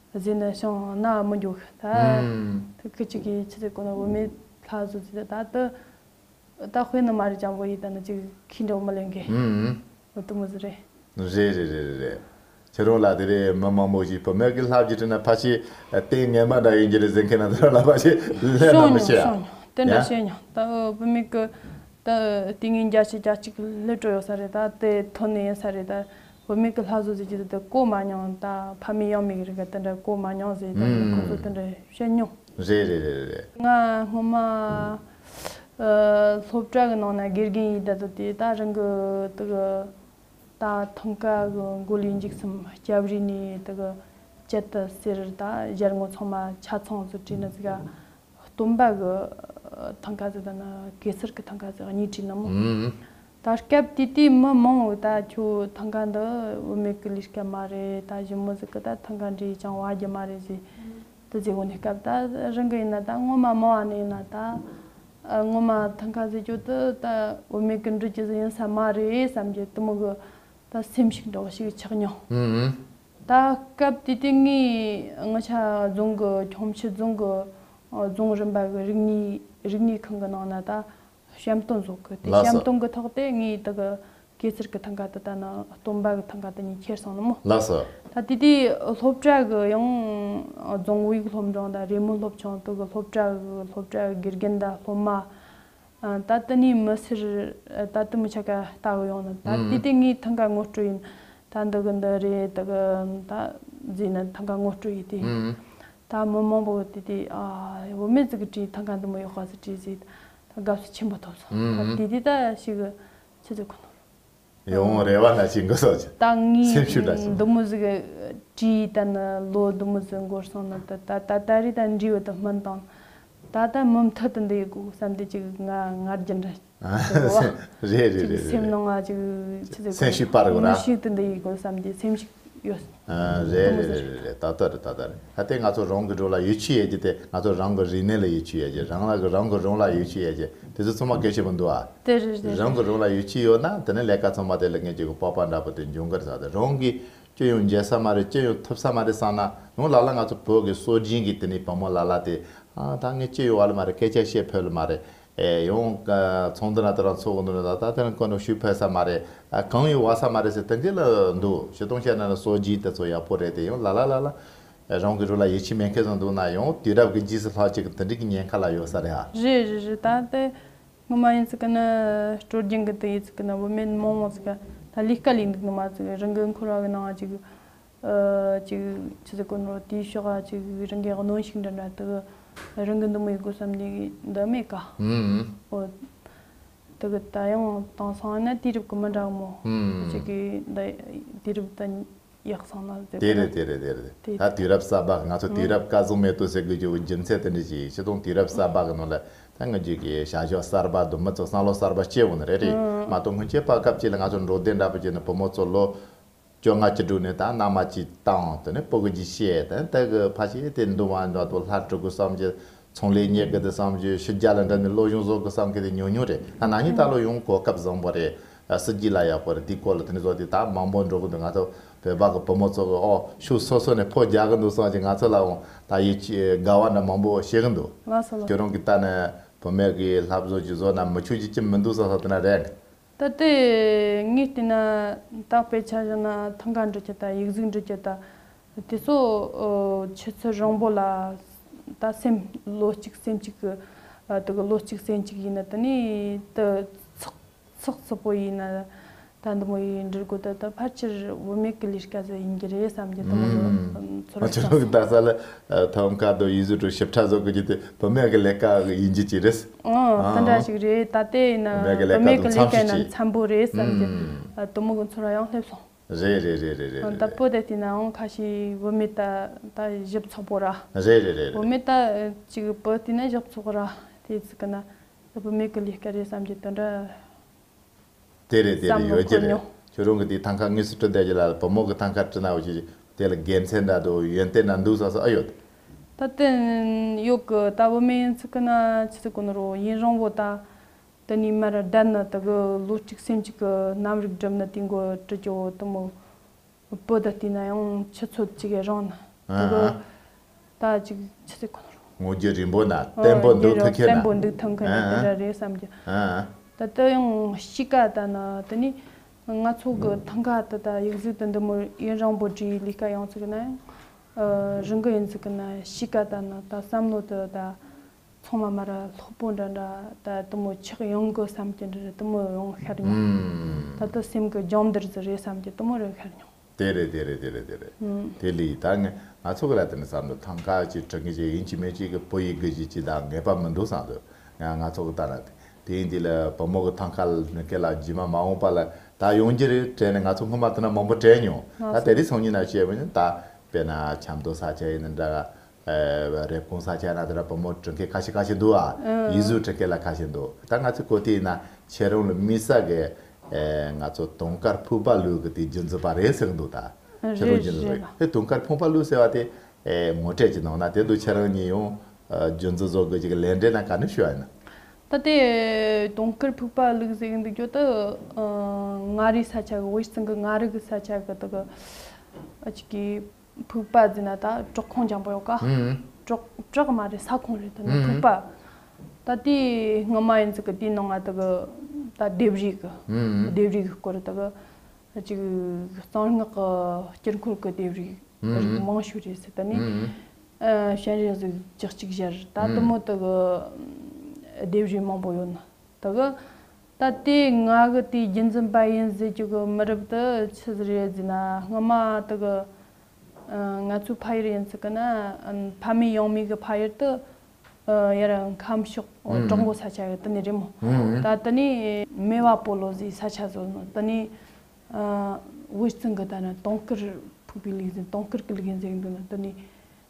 ད་ཟེར་ནི་བྱུང་ན་མི་འགྱོ་གི། ད་ཨུམ། ཐུག་གི་ཅིག་གི་ཆི་ཟེར་གོ་ནོ། བུད་མེད་བསླབ་གཞི་ཟིག་ད་དུ་ད་དཔེ་ནི་མ་རེད་ཅང་བོ་ཡི་ད་ནི་ཅིག་ཁྱི་འདྲ་བོ་མི་ལེན་གི། ཨུམ། འོ་དེ་མོ་ཟིག་རེད། རེད་རེད་རེད་རེད། ཁྱེད་རང་ལ་དེ་རེད། མི་མང་པོ་ཞིག་བུད་མེད་ཀྱི་བསླབ་བྱ་བྲིས་ན་ཕལ་ཆེར་ལྟས་ངན་པ་འདྲ་ཡིན་གྱི་རེད་ཟེར་མཁན་ན་དེ་རང་ལ་ཕལ་ཆེར་ལན་ན་མི་ཤེས་ཨ། བྱུང་མྱོང་། དེ་འདྲ་ཡ། བྱས་མྱོང་། ད་བུད་མེད་ཀྱི་ད་ལྟས་ངན་བརྒྱ་ཆ་བརྒྱད་ཅིག་སླེབས་འགྲོ་ཡོད་ས་རེད། ད་དེ་ཐོན་ནི་ཡིན་ས་རེད། ད་བུད་མེད་ཀྱི་བསླབ་གཞི་ཟེར་གྱི་དེ་གོ་མ་མྱོང་། ད་ཕ་མེས་ཡང་མེས་ཀྱི་རིགས་ཀ་དེ་འདྲ་གོ་མ་མྱོང་ཟེར། ད་ཁོ་ཚོ་དེ་འདྲ་བཤད་མྱོང་། རེད་རེད་རེད་རེད། ང་སྔོན་མ་ཨ་སློབ་གྲྭ་གི་ནང་ན་དགེ་རྒན་ཡིན་ད་དུ་དེ་ད་རང་གི་དེ་གི་ད་ཐང་ཀ་གི་མགོ་ལས་མཇུག་གསུམ་སྐྱབས་རེས་ནས་དེ་གི་སྤྱད་དུ་ཟེར། ད་ཞལ་ངོ་ཚང་མ་ཆ་ཚང་ཟིག་བྲིས་ནི་ཟིག་ག་སྟོན་པ་གི་ཐང་ཀ་ཟིག་ད་ནི་གེ་སར་གི་ཐང་ཀ་ཟིག་གཉིས་བྲིས་ནི་མོ། ཨུམ། ད་སྐབས་དེ་དུས་མི་མང་བོ་ད་ཁྱོད་ཐང་ཀ་འདི་བུད་མེད་ཀྱི་ལས་ཀ་མ་རེད། ད་ཞི་མོ་ཟིག་གི་ད་ཐང་ཀ་འབྲི་ཅང་བ་རྒྱུ་མ་རེད་ཟེར། དེ་ཟེར་གོ་ནི་སྐབས་ད་རང་གི་ཡིན་ན་ད་སྔོན་མ་མང་བ་ནས་ཡིན་ན་ད་ཨ་སྔོན་མ་ཐང་ཀ་ཟེར་རྒྱུ་དེ་ད་བུད་མེད་ཀྱི་འབྲི་རྒྱུ་ཟིག་ཡིན་ས་མ་རེད་བསམ་གྱི་དེ་མོ་གི་ད་སེམས་ཤིག་འདྲ་བོ་ཞིག་ཆགས་མྱོང་། ཨུམ། ད་སྐབས་དེ་དུས་ངས་ང་ཆ་རྫོང་གི་ཁྱུང་མཆུ་རྫོང་གི་རྫོང་རིམ་པ་གི་རིག་གནས་རིག་གནས་ཁང་གི་ནང་ན་ད་བཤམས་སྟོན་བཟོ་གི། དེ་ལགས་སོ། བཤམས་སྟོན་གི་ཐོག་དེ་ངས་དེ་གི་གེ་སར་གི་ཐང་ཀ་དེ་ད་ནི་སྟོན་པ་གི་ཐང་ཀ་དེ་གཉིས་ཁྱེར་སོང་ནི་མོ། ལགས་སོ། ད་དེ་དུས་སློབ་གྲྭ་གི་ཡང་རྫོང་དབུས་སློབ་འབྲིང་དང་རེས་མོས་སློབ་ཆུང་དེ་གི་སློབ་གྲྭ་གི་སློབ་གྲྭ་གི་དགེ་རྒན་དང་སློབ་མ། ཨ་ད་དེ་ནས་མི་སེར་ད་དེ་མི་ཆ་ག་ལྟ་གི་ཡོང་ནི། ད་ཨུམ། དེ་དུས་ངས་ཐང་ཀ་ངོ་སྤྲོད་ཡིན། ད་འདི་གི་འདི་རེད། དེ་གི་ད་ཟེར་ནི་ཐང་ཀ་ངོ་སྤྲོད་ཡིན་དུས། ཨུམ། ད་མི་མང་པོ་དེ་དུས་ཨ་བུད་མེད་ཅིག་གིས་བྲིས་ཐང་ཀ་འདི་མོ་ཡག་པ་ཟིག་བྲིས་ཟེར། ད་དགའ་བསུ་ཆེན་པོ་ཐོབ་སོང་། ཨུམ། ད་དེ་དུས་ད་ཞིག་ཆི་ཟེར་གོ་ནོ། ཡང་རེ་བ་ན་ཞིག་འགོ་སོང་། ད་ངས་སེམས་ཤུགས་འདྲ་ཞིག་འདི་མོ་ཟིག་བྲིས་ད་ནི་ལོ་འདི་མོ་ཟིག་འགོར་སོང་ན་ད་ད་ད་རེས་ད་འབྲི་བ་ད་སྨིན་དང་། ད་ལྟ་མུ་མཐུད་དུ་འདི་ཡི་གོ་བསམ་དེ་ཅིག་ང་ང་རྒྱུན་རེད། ཨ། རེད་རེད་ཅིག་རེད། སེམས་ནང་ང་ཅིག་ཆི་ཟེར་སེམས་ཤུགས་སྤར་དགོས་ར། མུ་ཤུགས་དེ་འདི་ཡི་གོ་བསམ་དེ་སེམས་ཤུགས་ཡོད། ཨ། རེད་རེད་རེད་རེད། ད་ལྟ་རེད། ད་ལྟ་རེད། ད་ལྟ་ང་ཚོ་རང་གི་རང་ལ་ཡིད་ཆེས་ཡོད་རྒྱུ་དེ། ང་ཚོ་རང་གི་རིག་གནས་ལ་ཡིད་ཆེས་ཡོད་རྒྱུ། རང་ལ་གི་རང་གི་རང་ལ་ཡིད་ཆེས་ཡོད་རྒྱུ་དེ་ཚོ་ཚང་མ་གལ་ཆེན་པོ་འདུག་ཨ། དེ་རེད་དེ་རེད། རང་གི་རང་ལ་ཡིད་ཆེས་ཡོད་ན། དེ་ནས་ལས་ཀ་ཚང་མ་དེ་ལ་ངས་ཅིག་གི་སྤོབས་པ་འདྲ་པོ་དེ་འབྱུང་གི་རེད་ཟེར། དེ་རང་གི་ཅི་ཡང་འཇལ་ས་མ་རེད། ཅི་ཡང་ཐུབ་ས་མ་རེད་བསམ་ན། ཡང་ལ་ལ་ང་ཚོ་བོད་ཀྱི་སྲོལ་རྒྱུན་གྱི་དེ་ནས་བུ་མོ་ལ་ལ་དེ། ཨ། ད་ངས་ཅི་ཡང་བ་ལ་མ་རེད། སྐད་ཆ་བཤད་ཕོད་ལ་མ་རེད། ཨེ། ཡང་ཚོང་འདུ་ན་དེ་རང་ཚོགས་འདུ་ན་ད་ད་དེ་རང་ཀུན་ནས་ཞུ་ཕོད་ས་མ་རེད། ཨ། གང་ཡང་བ་ས་མ་རེད་ཟེར་དེ་འདྲ་ལ་འདུག། ཞུ་སྟོང་བཤད་ན་ནི་སྲོལ་རྒྱུན་དེ་ཚོ་ཡག་པོ་རེད་དེ། ཡང་ལ་ལ་ལ་ལ་རང་གི་རུ་ལ་ཡིད་ཆེས་མེད་མཁན་ཚོ་འདུག་ན། ཡང་དུས་རབས་ཀྱི་རྗེས་སུ་ལྷག་ཅིག་དེ་འདྲ་གི་ཉེན་ཁ་ལ་ཡོད་ས་རེད། ཨ། རེད་རེད་རེད། ད་དེ། ངོ་མ་ཡིན་ཚུལ་གི་ནི་སྲོལ་རྒྱུན་གི་དེ་ཡིན་ཚུལ་གི་ནི་བུད་མེད་མང་མང་ཚུལ་གི་ད་ལས་ཀ་ལས་འདུག་ནི་མ་ཚུལ་གི་རང་གི་འཁོར་བ་གི་ནང་ཅིག། ཨ། ཅིག་ཆི་ཟེར་གོ་ནོ། དེའི་ཕྱོགས་ཅིག་རང་གི་གནོན་ཤུགས་འདྲ་འདྲ་དུ་རང་གི་འདི་མོ་ཡི་གོ་བསམ་ནི་འདི་མེད་ཀ། ཨུམ། འོ། དེ་གི་ད་ཡང་དེང་སང་ན་དུས་རབས་གི་མི་འདྲ་མོ། ཨུམ། ཅིག་གི་ད་དུས་རབས་ད། ཡག་སོང་ན་ཟེར། དེ་རེད་དེ་རེད་དེ་རེད། དེ། ད་དུས་རབས་གསར་པ། ང་ཚོ་དུས་རབས་སྐལ་བཟང་མེད་དོ་ཟེར་དགོས་ཀྱི་རྒྱུ་མཚན་དེ་འདྲ་ཞིག། སྤྱིར་བཏང་དུས་རབས་གསར་པ་གི་ནང་ལ་ད་ང་ཚོ་གི་བྱ་གཞག་གསར་པ་དང་མི་ཚོ་བསམ་བློ་གསར་པ་སྐྱེ་འོང་ནི་རེད། རེད་མ་གཏོགས་སྔོན་ཆད་བར་སྐབས་ཅིག་ལ་ང་ཚོ་འགྲོ་སྡེ་འདྲ་པོ་ཅིག་ནས་བུ་མོ་ཚོ་ལོ་བཅོ་ལྔ་བཅུ་དྲུག་ནས་ད་མནའ་མ་ཅིག་བཏང་། དེ་ནས་སྤུ་གུ་ཅིག་སྐྱེས། དེ་ནས་དེ་གི་ཕ་ཞིག་དེ་འདུག་མ་འདུག་ལྷ་སྤྲུལ་སྐུ་བསམ་གྱི། ཚོང་ལས་གཉེར་གི་དེ་བསམ་རྒྱུ། ཕྱི་རྒྱལ་ལ་འགྲོ་ནས་སློབ་སྦྱོང་བཟོ་གི་བསམ་གི་དེ་ཉུང་ཉུང་རེད། ད་ན་ནིང་ད་ལོ་ཡང་གོ་སྐབས་བཟང་པོ་རེད། ཨ། སྲིད་ཇུས་ལ་ཡག་པོ་རེད། དེའི་སྐོར་ལ་དེ་ནས་བཟོ་དེ་ད་མང་པོ་འགྲོ་གི་འདུག། ང་ཚོ་བོད་པ་གི་བུ་མོ་ཚོ་གི། ཨོ། ཕྱོགས་སོ་སོ་ནས་ཕོ་རྒྱག་གི་འདུག་བསམ་གྱི། ང་ཚོ་ལའང་ད་ཡིད་ཆེས་དགའ་བ་འདྲ་མང་པོ་བྱེད་གི་འདུག། ལགས་སོ་ལགས། ཁྱོད་རང་གི་ལྟ་ནས་བུད་མེད་གི་ལྷ་བཟོ་ཅིག་བཟོ་ན་མི་ཆོག་རྒྱུ་ཅི་མི་འདུག་བསམ་བསམ་དེ་ན་རེད། ད་དེ་ངས་བལྟས་ན་ད་དཔེ་ཆ་བཞག་ན་ཐང་ག་འབྲི་རྒྱུ་དང་ཡིག་གཟུགས་འབྲི་རྒྱུ་དང་དེ་ཚོ། ཨོ། ཆུ་ཚོད་རིང་པོ་ལ་ད་སེམས་ལོ་གཅིག་སེམས་གཅིག་གི། ཨ། དེ་གི་ལོ་གཅིག་སེམས་གཅིག་ཡིན་ན་དེ་ནས་དེ་ཚགས་ཚགས་ཚུད་པོ་ཡིན་ན་ད་འདི་མོ་ཡིན་འབྲི་དགོས། ད་ད་ཕལ་ཆེར་བུད་མེད་ཀྱི་ལས་ཀ་ཟིག་ཡིན་གྱི་རེད་བསམ་གྱི། དེ་མོ་ཚོར་བ་ཨ། ཁྱོད་རང་གི་ད་ས་ལ་ཐང་ག་དང་ཡིག་གཟུགས་དང་ཞིབ་ཕྲ་བཟོ་དགོས་རྒྱུ་དེ་བུད་མེད་ཀྱི་ལས་ཀ་ཡིན་རྒྱུ་ཅིག་རེད། ཨང་། དེ་འདྲ་ཞིག་རེད། ད་དེ་ཡིན་ན་བུད་མེད་ཀྱི་ལས་ཀ་དང་མཚམས་ཤིག་ཅིག་འཚམ་པོ་རེད་བསམ་གྱི། ཨ། དེ་མོ་གི་ཚོར་བ་ཡང་སླེབས་སོང་། རེད་རེད་རེད་རེད་རེད། ད་བུ་དེ་བལྟས་ན་ཡང་ཁ་ཤས་བུད་མེད་ད་ད་ཞིབ་ཚགས་པོ་ར། རེད་རེད་རེད་རེད། བུད་མེད་ད་ཅིག་བུ་བལྟས་ན་ཞིབ་ཚགས་ར། དེ་ཚིག་གི་ན་ད་བུད་མེད་ཀྱི་ལས་ཀ་རེད་བསམ་གྱི་དེ་འདྲ། དེ་རེད་དེ་རེད། བསམ་བློ་ཡོད་ཀྱི་འཁོར་རེད། མྱོང་། ཁྱོད་རང་གི་དེ་ཐང་ག་དངོས་སུ་བྲིས་བསྡད་ཀྱི་ལ། བུ་མོ་གི་ཐང་ག་བྲིས་ན་འོ་ཅི་དེ་ལ་དགེ་མཚན་འདྲ་དང་ཡོན་ཏན་འདྲ་འདུག་བསམ་བསམ་ཨ་ཡོད། ད་དེ་ཡོད་གི། ད་བུད་མེད་ཡིན་ཚུལ་གི་ན་ཆི་ཟེར་གོ་ནི་རོ། ཡུན་རིང་བོ་ད། དེ་ནས་མར་བསྡད་ན་དེ་གི་ལོ་གཅིག་སེམས་གཅིག་གི་རྣམ་རིག་སྒྲིམ་ན་དེ་མགོ་བྲི་རྒྱུ་བོ་དེ་མོ། བུ་དང་བལྟས་ན་ཡང་ཆུ་ཚོད་གཅིག་གི་རིང་ན་དེ་གི། ཨ། ད་ཅིག་ཆི་ཟེར་གོ་ནོ། ངུ་རྒྱུ་རིང་པོ་ན་བརྟན་པོ་འདུག་ཐུབ་མཁན་ན། བརྟན་པོ་འདུག་ཐུབ་མཁན་ན་དེ་འདྲ་རེད་བསམ་གྱི། ཨ། ད་ལྟ་ཡང་གཤིས་ཀ་ད་ན་དེ་ནི་ང་ཚོ་གི་ཐང་ག་དེ་ད་ཡིག་གཟུགས་དེ་འདི་མོ་ཡུན་རིང་པོ་བྲིས་ལས་ཀ་ཡོང་ཚུལ་གི་ན་ཡང་། ཨ། རང་གི་ཡིན་ཚུལ་གི་ན་གཤིས་ཀ་ད་ན་ད་བསམ་བློ་དེ་ད་ཚང་མ་མར་ལྷོད་པོ་འདྲ་འདྲ་ད་དེ་མོ་ཆགས་ཡོང་གི་བསམ་གྱི་འདྲ་དེ་མོ་ཡང་ཤར་མྱོང་། ཨུམ། ད་ལྟ་སེམས་གི་སྦྱོང་བརྡར་ཟིག་རེད་བསམ་གྱི་དེ་མོ་རེ་ཤར་མྱོང་། དེ་རེད་དེ་རེད་དེ་རེད་དེ་རེད། ཨུམ། དེ་ལས་ད་ངས་ང་ཚོ་གི་ལ་དེ་ནི་བསམ་བློ་ཐང་ག་ཅིག་བྲི་གི་ཅིག་ཡིན་གཅིག་མིན་གཅིག་གི་བོད་ཡིག་གི་ཅིག་ཅིག་ད་ངེས་པ་མི་འདུག་བསམ་འདུག། ང་ང་ཚོ་གི་ལྟ་ན་དེ་དེ་ཡིན་དུས་ལ་བུ་མོ་གི་ཐང་ག་ལ་ནི་སྐད་ལ་རྗེས་མ་མ་འོངས་པ་ལ་ད་ཡོང་རྒྱུ་རེད་དྲན་ནས། ང་ཚོ་སྔོན་མ་དེ་ན་མང་པོ་དྲན་མྱོང་། ད་དེ་རིང་སང་ཉིན་ན་བཤད་པ་ཡིན་ད་དཔེར་ན་ཆབ་མདོ་ས་ཆ་ཡིན་ན་འདྲ། ཨ། རེབ་གོང་ས་ཆ་ན་དེ་འདྲ་བུ་མོ་བྲི་མཁན་ཁ་ཤས་ཁ་ཤས་འདུག་ཨ། ཨ། ཡིག་གཟུགས་བྲི་མཁན་ལ་ཁ་ཤས་འདུག། ད་ང་ཚོ་གོ་དེ་ཡིན་ན་ཁྱེད་རང་ལ་དམིགས་བསལ་གི། ཨེ། ང་ཚོ་དུང་དཀར་ཕུག་པ་ལུགས་ཀྱི་དེ་རྒྱུན་འཛིན་པ་རེད་ཟེར་གི་འདུག། ད་ཁྱེད་རང་རེད་རྒྱུན་འཛིན་རེད། རེད། དེ་དུང་དཀར་ཕུག་པ་ལུགས་ཟེར་བ་དེ། ཨེ། ངོ་སྤྲོད་ཅིག་གནང་ན། དེ་འདུག་ཁྱེད་རང་གཉིས་ཡང་། ཨ། རྒྱུན་འཛིན་བཟོ་དགོས་ཅིག་ལས་འབྲས་ན་ག་ནས་ཞུ་བ་ཡིན་ན། ད་དེ་དུང་དཀར་ཕུག་པ་ལུགས་ཟེར་གི་འདུག་རྒྱུ་དེ། ཨ། མངའ་རིས་ས་ཆ་གི་དབུས་གཙང་གི་མངའ་རིས་གི་ས་ཆ་གི་དེ་གི་ཨ་ཅིག་གི་ཕུག་པ་ཟེར་ན་ད་བྲག་ཁུང་འཇམ་པོ་ཡོད་ཀ། ཨུམ། བྲག་བྲག་མ་རེད། ས་ཁུང་རེད། ད་ནི་ཨུམ། ཕུག་པ། ད་དེ་སྔ་མ་ཡིན་ཚུལ་གི་དེའི་ནང་ང་དེ་གི་ད་ལྡེབས་རིས་གི། ཨུམ། ལྡེབས་རིས་གི་སྐོར་དེ་གི་ཅིག་གཙང་སྔགས་ཀྱི་དཀྱིལ་འཁོར་གི་ལྡེབས་རིས་ཨུམ། རིགས་མང་ཤོས་རེད་ཟེར། ད་ནི། ཨུམ། ཨ། སྤྱན་རས་གཟིགས་བརྒྱད་ཅུ་གྱ་བཞི་ད་དེ་མོ་དེ་གི་ལྡེབས་རིས་མང་པོ་ཡོད་ན། དེ་གི་ད་དེ་ང་གི་དེའི་རྒྱུན་འཛིན་པ་ཡིན་ཟེར་རྒྱུ་གི་མི་རབས་དེ་ཆི་ཟིག་རེད་ཟེར་ན། སྔ་མ་དེ་གི་ང་ཚོའི་ཕ་ཡུལ་ཡིན་ཚུལ་གི་ན་ཕ་མེས་ཡང་མེས་གི་ཕ་ཡུལ་དེ་ཡར་ཁམས་ཕྱོགས་ཨུམ། བྲག་འགོ་ས་ཆ་གི་དེ་ནས་རེད་མོ། ཨུམ། ད་དེ་ནས་མེ་བ་སྤོ་ལོ་ཟེར་ས་ཆ་བཟོ་ནོ། དེ་ནས་དབུས་གཙང་གི་ད་ནི་དུང་དཀར་ཕུག་པའི་ལུགས་ཟེར། དུང་དཀར་གི་ལུགས་ཡིན་ཟེར་གི་འདུག་ན། དེ་ནས།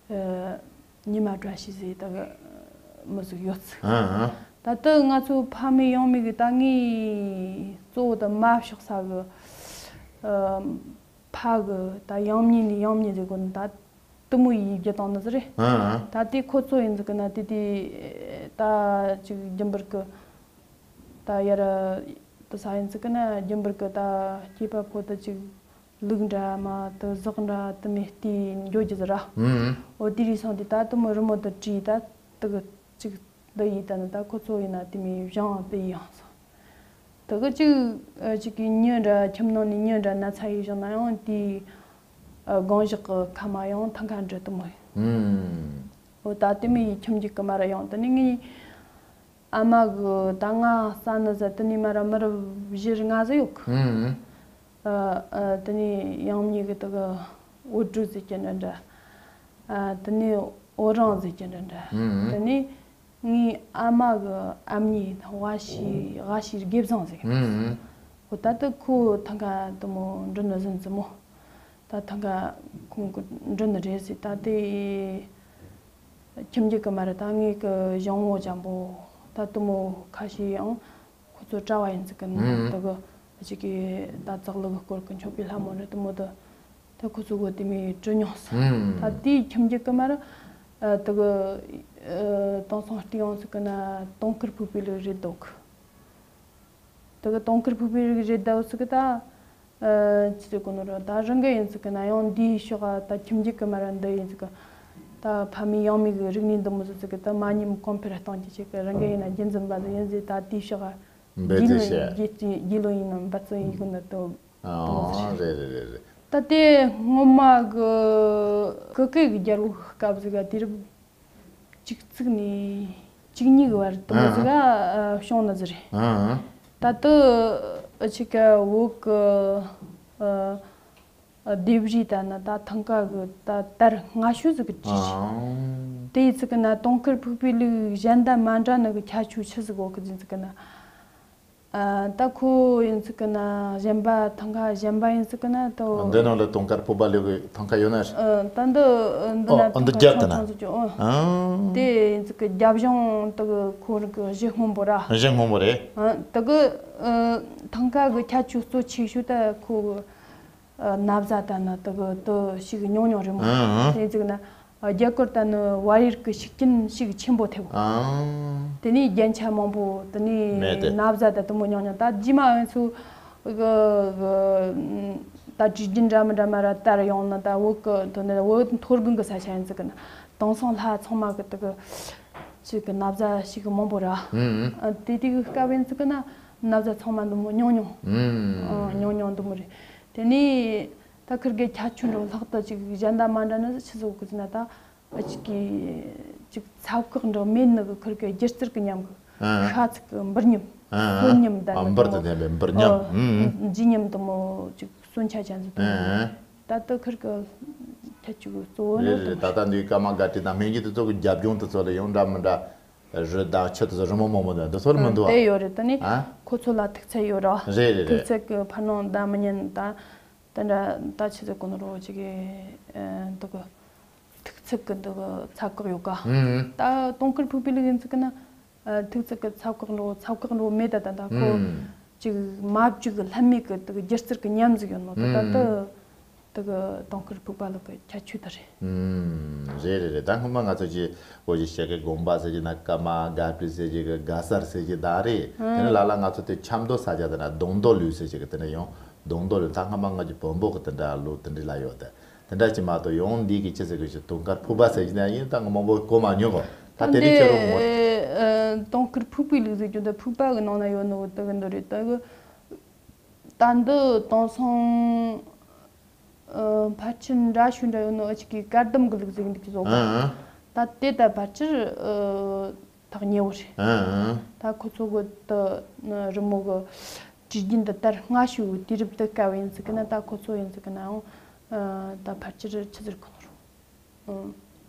ཨ། ཉི་མ་བཀྲ་ཤིས་ཟེར། ད་གི་ མི་ཟིག་ཡོད་ཚུལ། ཨང་ཨང་། ད་ལྟ་ང་ཚོ་ཕ་མེས་ཡང་མེས་གི་ད་ངའི་གཙོ་བོ་ད་མ་ཕྱོགས་ས་གི་ཨ་ཕ་གི་ད་ཡང་མྱི་ནས་ཡང་མྱི་ཟིག་གོ་ནི་ད་དུ་མོ་ཡིས་བརྒྱུད་བཏང་ནི་ཟིག་རེད། ཨང་ཨང་། ད་དེ་ཁོ་ཚོ་ཡིན་ཟིག་གི་ན་དེ་དེ་ད་ཅིག་རྒྱུན་པར་གི་ད་ཡར་དུ་ས་ཡིན་ཟིག་གི་ན་རྒྱུན་པར་གི་ད་སྐྱེས་པ་ཕོ་ད་ཅིག་ལུག་འདྲ་མ་དུ་ཟོག་འདྲ་དུ་མེ་ལྟས་འགྱོ་རྒྱུ་ཟིག་ར། ཨང་ཨང་། འོ་དེ་རིགས་སོང་དེ་ད་དུ་མོ་རི་མོ་དུ་བྲིས་ད་དུ་གི་ཅིག་འདི་ཡིས་ད་ནི་ད་ཁོ་ཚོ་ཡིན་ན་དེ་མོ་བཞེངས་དེ་ཡིས་ཡང་སོང་། དེ་གི་ཅིག་ཨ་ཅིག་གི་མྱི་འདྲ་ཁྱིམ་ནང་ནས་མྱི་འདྲ་ན་ཚ་ཡིས་བཞེངས་ན་ཡང་དེའི་ཨ་དགོང་ཞག་གི་ཁ་མ་ཡང་ཐང་ཁ་འདྲི་དུ་མོ་ཡིན། ཨང་། འོ་ད་དེ་མོ་ཡིས་ཁྱིམ་རྒྱུད་གི་མ་ར་ཡང་དེ་ནི་ངའི་ཨ་མ་གི་ད་ང་ས་ནི་ཟ་དེ་ནི་མ་ར་མི་རབས་བཞི་ལྔ་ཟིག་ཡོད་གི། ཨང་། ཨ་ཨ་དེ་ནས་ཡང་མྱི་གི་དེ་གི་འོ་སྦྲུལ་ཟེར་གྱི་འདྲ་འདྲ། ཨ་དེ་ནས་འོ་རང་ཟེར་གྱི་འདྲ་འདྲ། ཨང་། དེ་ནས་ངའི་ཨ་མ་གི་ཨ་མྱེས་ཝ་ཤི་ཝ་ཤི་དགེ་བཟང་ཟེར་གྱི་འདུག་ཨང་། འོ་ད་དེ་ཁོ་ཐང་ཀ་དེ་མོ་འདྲི་ནི་ཟིན་ཙི་མོ། ད་ཐང་ཀ་ཁོང་གི་འདྲི་ནི་རེད་ཟེར། ད་དེ་ཁྱིམ་རྒྱུད་གི་མ་རེད། ད་ངའི་གི་གཞུང་མོ་འཇམ་པོ་ད་དེ་མོ་ཁ་ཤས་ཡང་། ཁོ་ཚོ་གྲྭ་བ་ཡིན་ཟིག་གི་ན་ཨང་། དེ་གི་ཅིག་གི་ད་ཙག་ལི་གི་སྐོར་གི་མཆོད་པའི་ལྷ་མོ་རེད་དེ་མོ་དེ། དེ་ཁོ་ཚོ་གི་དེ་མོ་དྲི་མྱོང་ཟིག་ཨང་། ད་དེའི་ཁྱིམ་རྒྱུད་གི་མ་ར་ཨ་དེ་གི་ཨ་དེང་སང་བལྟས་ཡོང་ཟིག་གི་ན་དུང་དཀར་ཕུག་པའི་ལུགས་རེད་འདུག་དེ་གི་དུང་དཀར་ཕུག་པའི་ལུགས་རེད་འདུག་ཟིག་གི་ད། ཨ་ཅི་ཟེར་གོ་ནོ་ར་ད་རང་གི་ཡིན་ཟིག་གི་ན་ཡང་འདིའི་ཕྱོགས་ད་ཁྱིམ་རྒྱུད་གི་མ་ར་འདི་ཡིན་ཟིག་གི། ད་ཕ་མེས་ཡང་མེས་གི་རིག་གནས་འདི་མོ་ཟིག་ཟིག་གི་ད་མ་ཉམས་གོང་འཕེལ་གཏོང་རྒྱུ་ཞིག་གི་རང་གི་ཡིན་ན་རྒྱུན་འཛིན་པ་ཟིག་ཡིན་ཟིག་ད་དེའི་ཕྱོགས་འབད་རྒྱུ་ལོ་རྒྱུ་རྒྱུ་ལོ་ཡིན་ན་འབད་བརྩོན་ཡིན་གི་ན་དོ། ཨ་རེད་རེད་རེད་རེད། ད་དེ་སྔོན་མ་གི་ཀི་ཀི་གི་རྒྱལ་པོ་སྐབས་ཟིག་ག་དུས་རབས་བཅུ་གཅིག་ནས་བཅུ་གཉིས་ཀྱི་བར་དུ་ཨ་ཟིག་ག་ཨ་བྱུང་ནི་ཟིག་རེད། ཨ་ད་དུ་ཨ་ཅིག་ག་བོད་གི་ཨ་ཨ་ལྡེབས་རིས་ད་ནི་ད་ཐང་ཀ་གི་ད་དར་སྔ་ཤོས་ཟིག་གི་བྲིས། ཨ་དེ་ཡི་ཚིག་གི་ན་དུང་དཀར་ཕུག་པའི་ལུགས་གཞན་དང་མ་འདྲ་ནི་གི་ཁྱད་ཆོས་ཆི་ཟིག་གོ་གི་ཟིན་ཚིག་གི་ན། ཨ་ད་ཁོ་ཡིན་ཚིག་གི་ན་གཞན་པ་ཐང་ཀ་གཞན་པ་ཡིན་ཚིག་གི་ན་དོ། འདི་ནང་ལ་དུང་དཀར་ཕུག་པ་ལུགས་གི་ཐང་ཀ་ཡོད་ན། ཨ་ད་འདི་འདི་ན་ཨོ་འདི་ཐང་ཀ་རྒྱབ་ཆུང་ད་ན། ཆུང་ཟིག་ཅོ། ཨ་ཨ་དེ་ཡིན་ཚིག་གི་རྒྱབ་ལྗོངས་དེ་གི་ཁོ་རང་གི་གཞི་སྔོན་པོ་ར། གཞི་སྔོན་པོ་རེད། ཨ་དེ་གི་ཨ་ཐང་ཀ་གི་ཁྱད་ཆོས་གཙོ་ཆེ་ཤོས་ད་ཁོ་གི་ཨ་ན་བཟའ་ད་ན་དེ་གི་དེ་ཞིག་ཉུང་ཉུང་རེད་མོ། ཨ་ཨ་དེ་ཡིན་ཚིག་ན་རྒྱ་གར་ད་ནི་བལ་ཡུལ་གི་ཤུགས་རྐྱེན་ཞིག་ཆེན་པོ་ཐེབས། ཨ་དེ་ནས་རྒྱན་ཆ་མང་པོ་དེ་ནས་མེད་དེ། ན་བཟའ་ད་དེ་མོ་ཉུང་ཉུང་ད་རྗེས་མ་ཨ་ཚོ་གི་གི་ད་དུས་རྒྱུན་འདྲ་མི་འདྲ་མ་ར་དར་ཡོང་ན་ད་བོད་གི་དོན་ནི་བོད་མཐོ་སྒང་གི་ས་ཆ་ཡིན་ཚིག་གི་ན་དེང་སང་ལྷ་ཚང་མ་གི་དེ་གི་ཅིག་གི་ན་བཟའ་ཞིག་མང་པོ་ར། ཨ་དེ་དེ་གི་སྐབས་ཡིན་ཚིག་གི་ན་ན་བཟའ་ཚང་མ་འདི་མོ་ཉུང་ཉུང་། ཨ་ཉུང་ཉུང་འདི་མོ་རེད། དེ་ནས་ད་ཁིར་གི་ཁྱད་ཆོས་འདྲ་ལྷག་ཏུ་ཅིག་གཞན་དང་མ་འདྲ་ནི་ཆི་ཟིག་གི་ཟེར་ན་ད་ཨ་ཅིག་གི་ཅིག་ཚབ་ཁག་འདྲ་མེད་ནི་གི་ཁིར་གི་སྒྱུ་རྩལ་གི་ཉམས་གི་ཨ་ཤ་ཚིག་གི་འབུར་ཉམས། ཨ་གསོན་ཉམས་ད་ཨ་ནི་འབུར་དུ་ལྡན་པའི་འབུར་ཉམས། ཨ་ཨ་ལྗིད་ཉམས་དུ་མོ་ཅིག་གསོན་ཆ་ཅན་ཟིག་དུ་མོ། ཨ་ད་ལྟ་ཁིར་གི་ཁྱད་ཆོས་གི་གཙོ་བོ་ནི་རེད་དུ་རེད། མོ་ད་ལྟ་འདིའི་ཀརྨ་སྒར་བྲིས་དང་སྨན་གྱི་དེ་ཚོ་གི་རྒྱབ་ལྗོངས་དེ་ཚོ་ལ་ཡང་འདྲ་མི་འདྲ་རི་དང་ཆུ་དེ་ཚོ་རི་མོ་མང་པོ་འདུག་འདི་ཚོ་ལ་མི་འདུག་ཨ། དེ་ཡོད་རེད། དེ་ནི་ཨ་ཁོ་ཚོ་ལ་ཐུག་ཚད་ཡོད་ར། རེད་རེད་ཐུག་རེད། ཚད་གི་འཕར་སྣོན་ད་མི་ཉན་ད། དེ་འདྲ་ད་ཆི་ཟེར་གོ་ནོ་རོ་ཅིག་གི་ཨ་འདི་གི་ཐུག་ཚད་གི་འདི་གི་ཚབ་ཁག་ཡོད་ག་ཨུམ། ད་དུང་དཀར་ཕུག་པའི་ལུགས་ཡིན་ཚིག་གི་ན་ཨ་ཐུག་ཚད་གི་ཚབ་ཁག་འགྲོ་ཚབ་ཁག་འགྲོ་མེད་ད་ད་ད་ཁོ་ཨུམ། ཅིག་མ་བཅུག་གི་ལྷད་མེད་གི་འདི་གི་སྒྱུ་རྩལ་གི་ཉམས་ཟིག་ཡོད་ནོ་ད་ད་ཨུམ། འདི་གི་དུང་དཀར་ཕུག་པ་ལུགས་གི་ཁྱད་ཆོས་ད་རེད། ཨུམ། རེད་རེད་རེད། ད་སྔོན་མ་ང་ཚོ་ཅིག་འོ་ཅིག་ཞྭ་གི་དགོན་པ་ཟེར་གྱི་ན་ཀརྨ་སྒར་བྲིས་ཟེར་གྱི་གི་གེ་སར་ཟེར་གྱི་ད་རེད། དེ་ནི་ཨུམ། ལ་ལ་ང་ཚོ་དེ་ཆབ་མདོ་ས་ཆ་དེ་ན་དུང་མདོ་ལུགས་ཟེར་གྱི་གི་དེ་ནི་ཡང་དུང་མདོ་ལུགས་ད་སྔ་མ་ང་ཚོ་བོན་པོ་གི་དེ་འདྲ་ལུགས་དེ་འདྲ་ལ་ཡོད་དེ། དེ་འདྲ་ཅིག་མ་གཏོགས་ཡང་འདི་གི་ཅི་ཟེར་གི་ཞིག་དུང་དཀར་ཕུག་པ་ཟེར་གྱི་ན་ཡིན་ད་ང་མང་པོ་གོ་མ་མྱོང་གོ་ད་དེ་རིང་ཁྱེད་རང་ངོ་། ཨ་དུང་དཀར་ཕུག་པའི་ལུགས་ཟེར་རྒྱུ་འདི་ཕུག་པ་གི་ནང་ན་ཡོད་ནོ་དེ་གི་འདི་རེད་ད་གི། ད་འདི་དེང་སང་ཨ་ཕལ་ཆེར་འདྲ་ཤོས་འདྲ་ཡོད་ནོ་ཨ་ཅིག་གི་བཀའ་གདམས་གི་ལུགས་ཟེར་གི་འདུག་ཅི་བཟོ་གི། ཨ་ཨ། ད་དེ་ད་ཕལ་ཆེར་ཨ་ཐག་ཉེ་བོ་རེད། ཨ་ཨ། ད་ཁོ་ཚོ་གི་ད་རི་མོ་གི་བྲིས་རྒྱུན་འདི་ལྟར་སྔ་ཤོས་དུས་རབས་འདི་སྐབས་ཡིན་ཟིག་གི་ན་ད་ཁོ་ཚོ་ཡིན་ཟིག་གི་ནའང་ཨ་ད་ཕལ་ཆེར་ཆི་ཟེར་གོ་ནོ་རུང་། ཨ།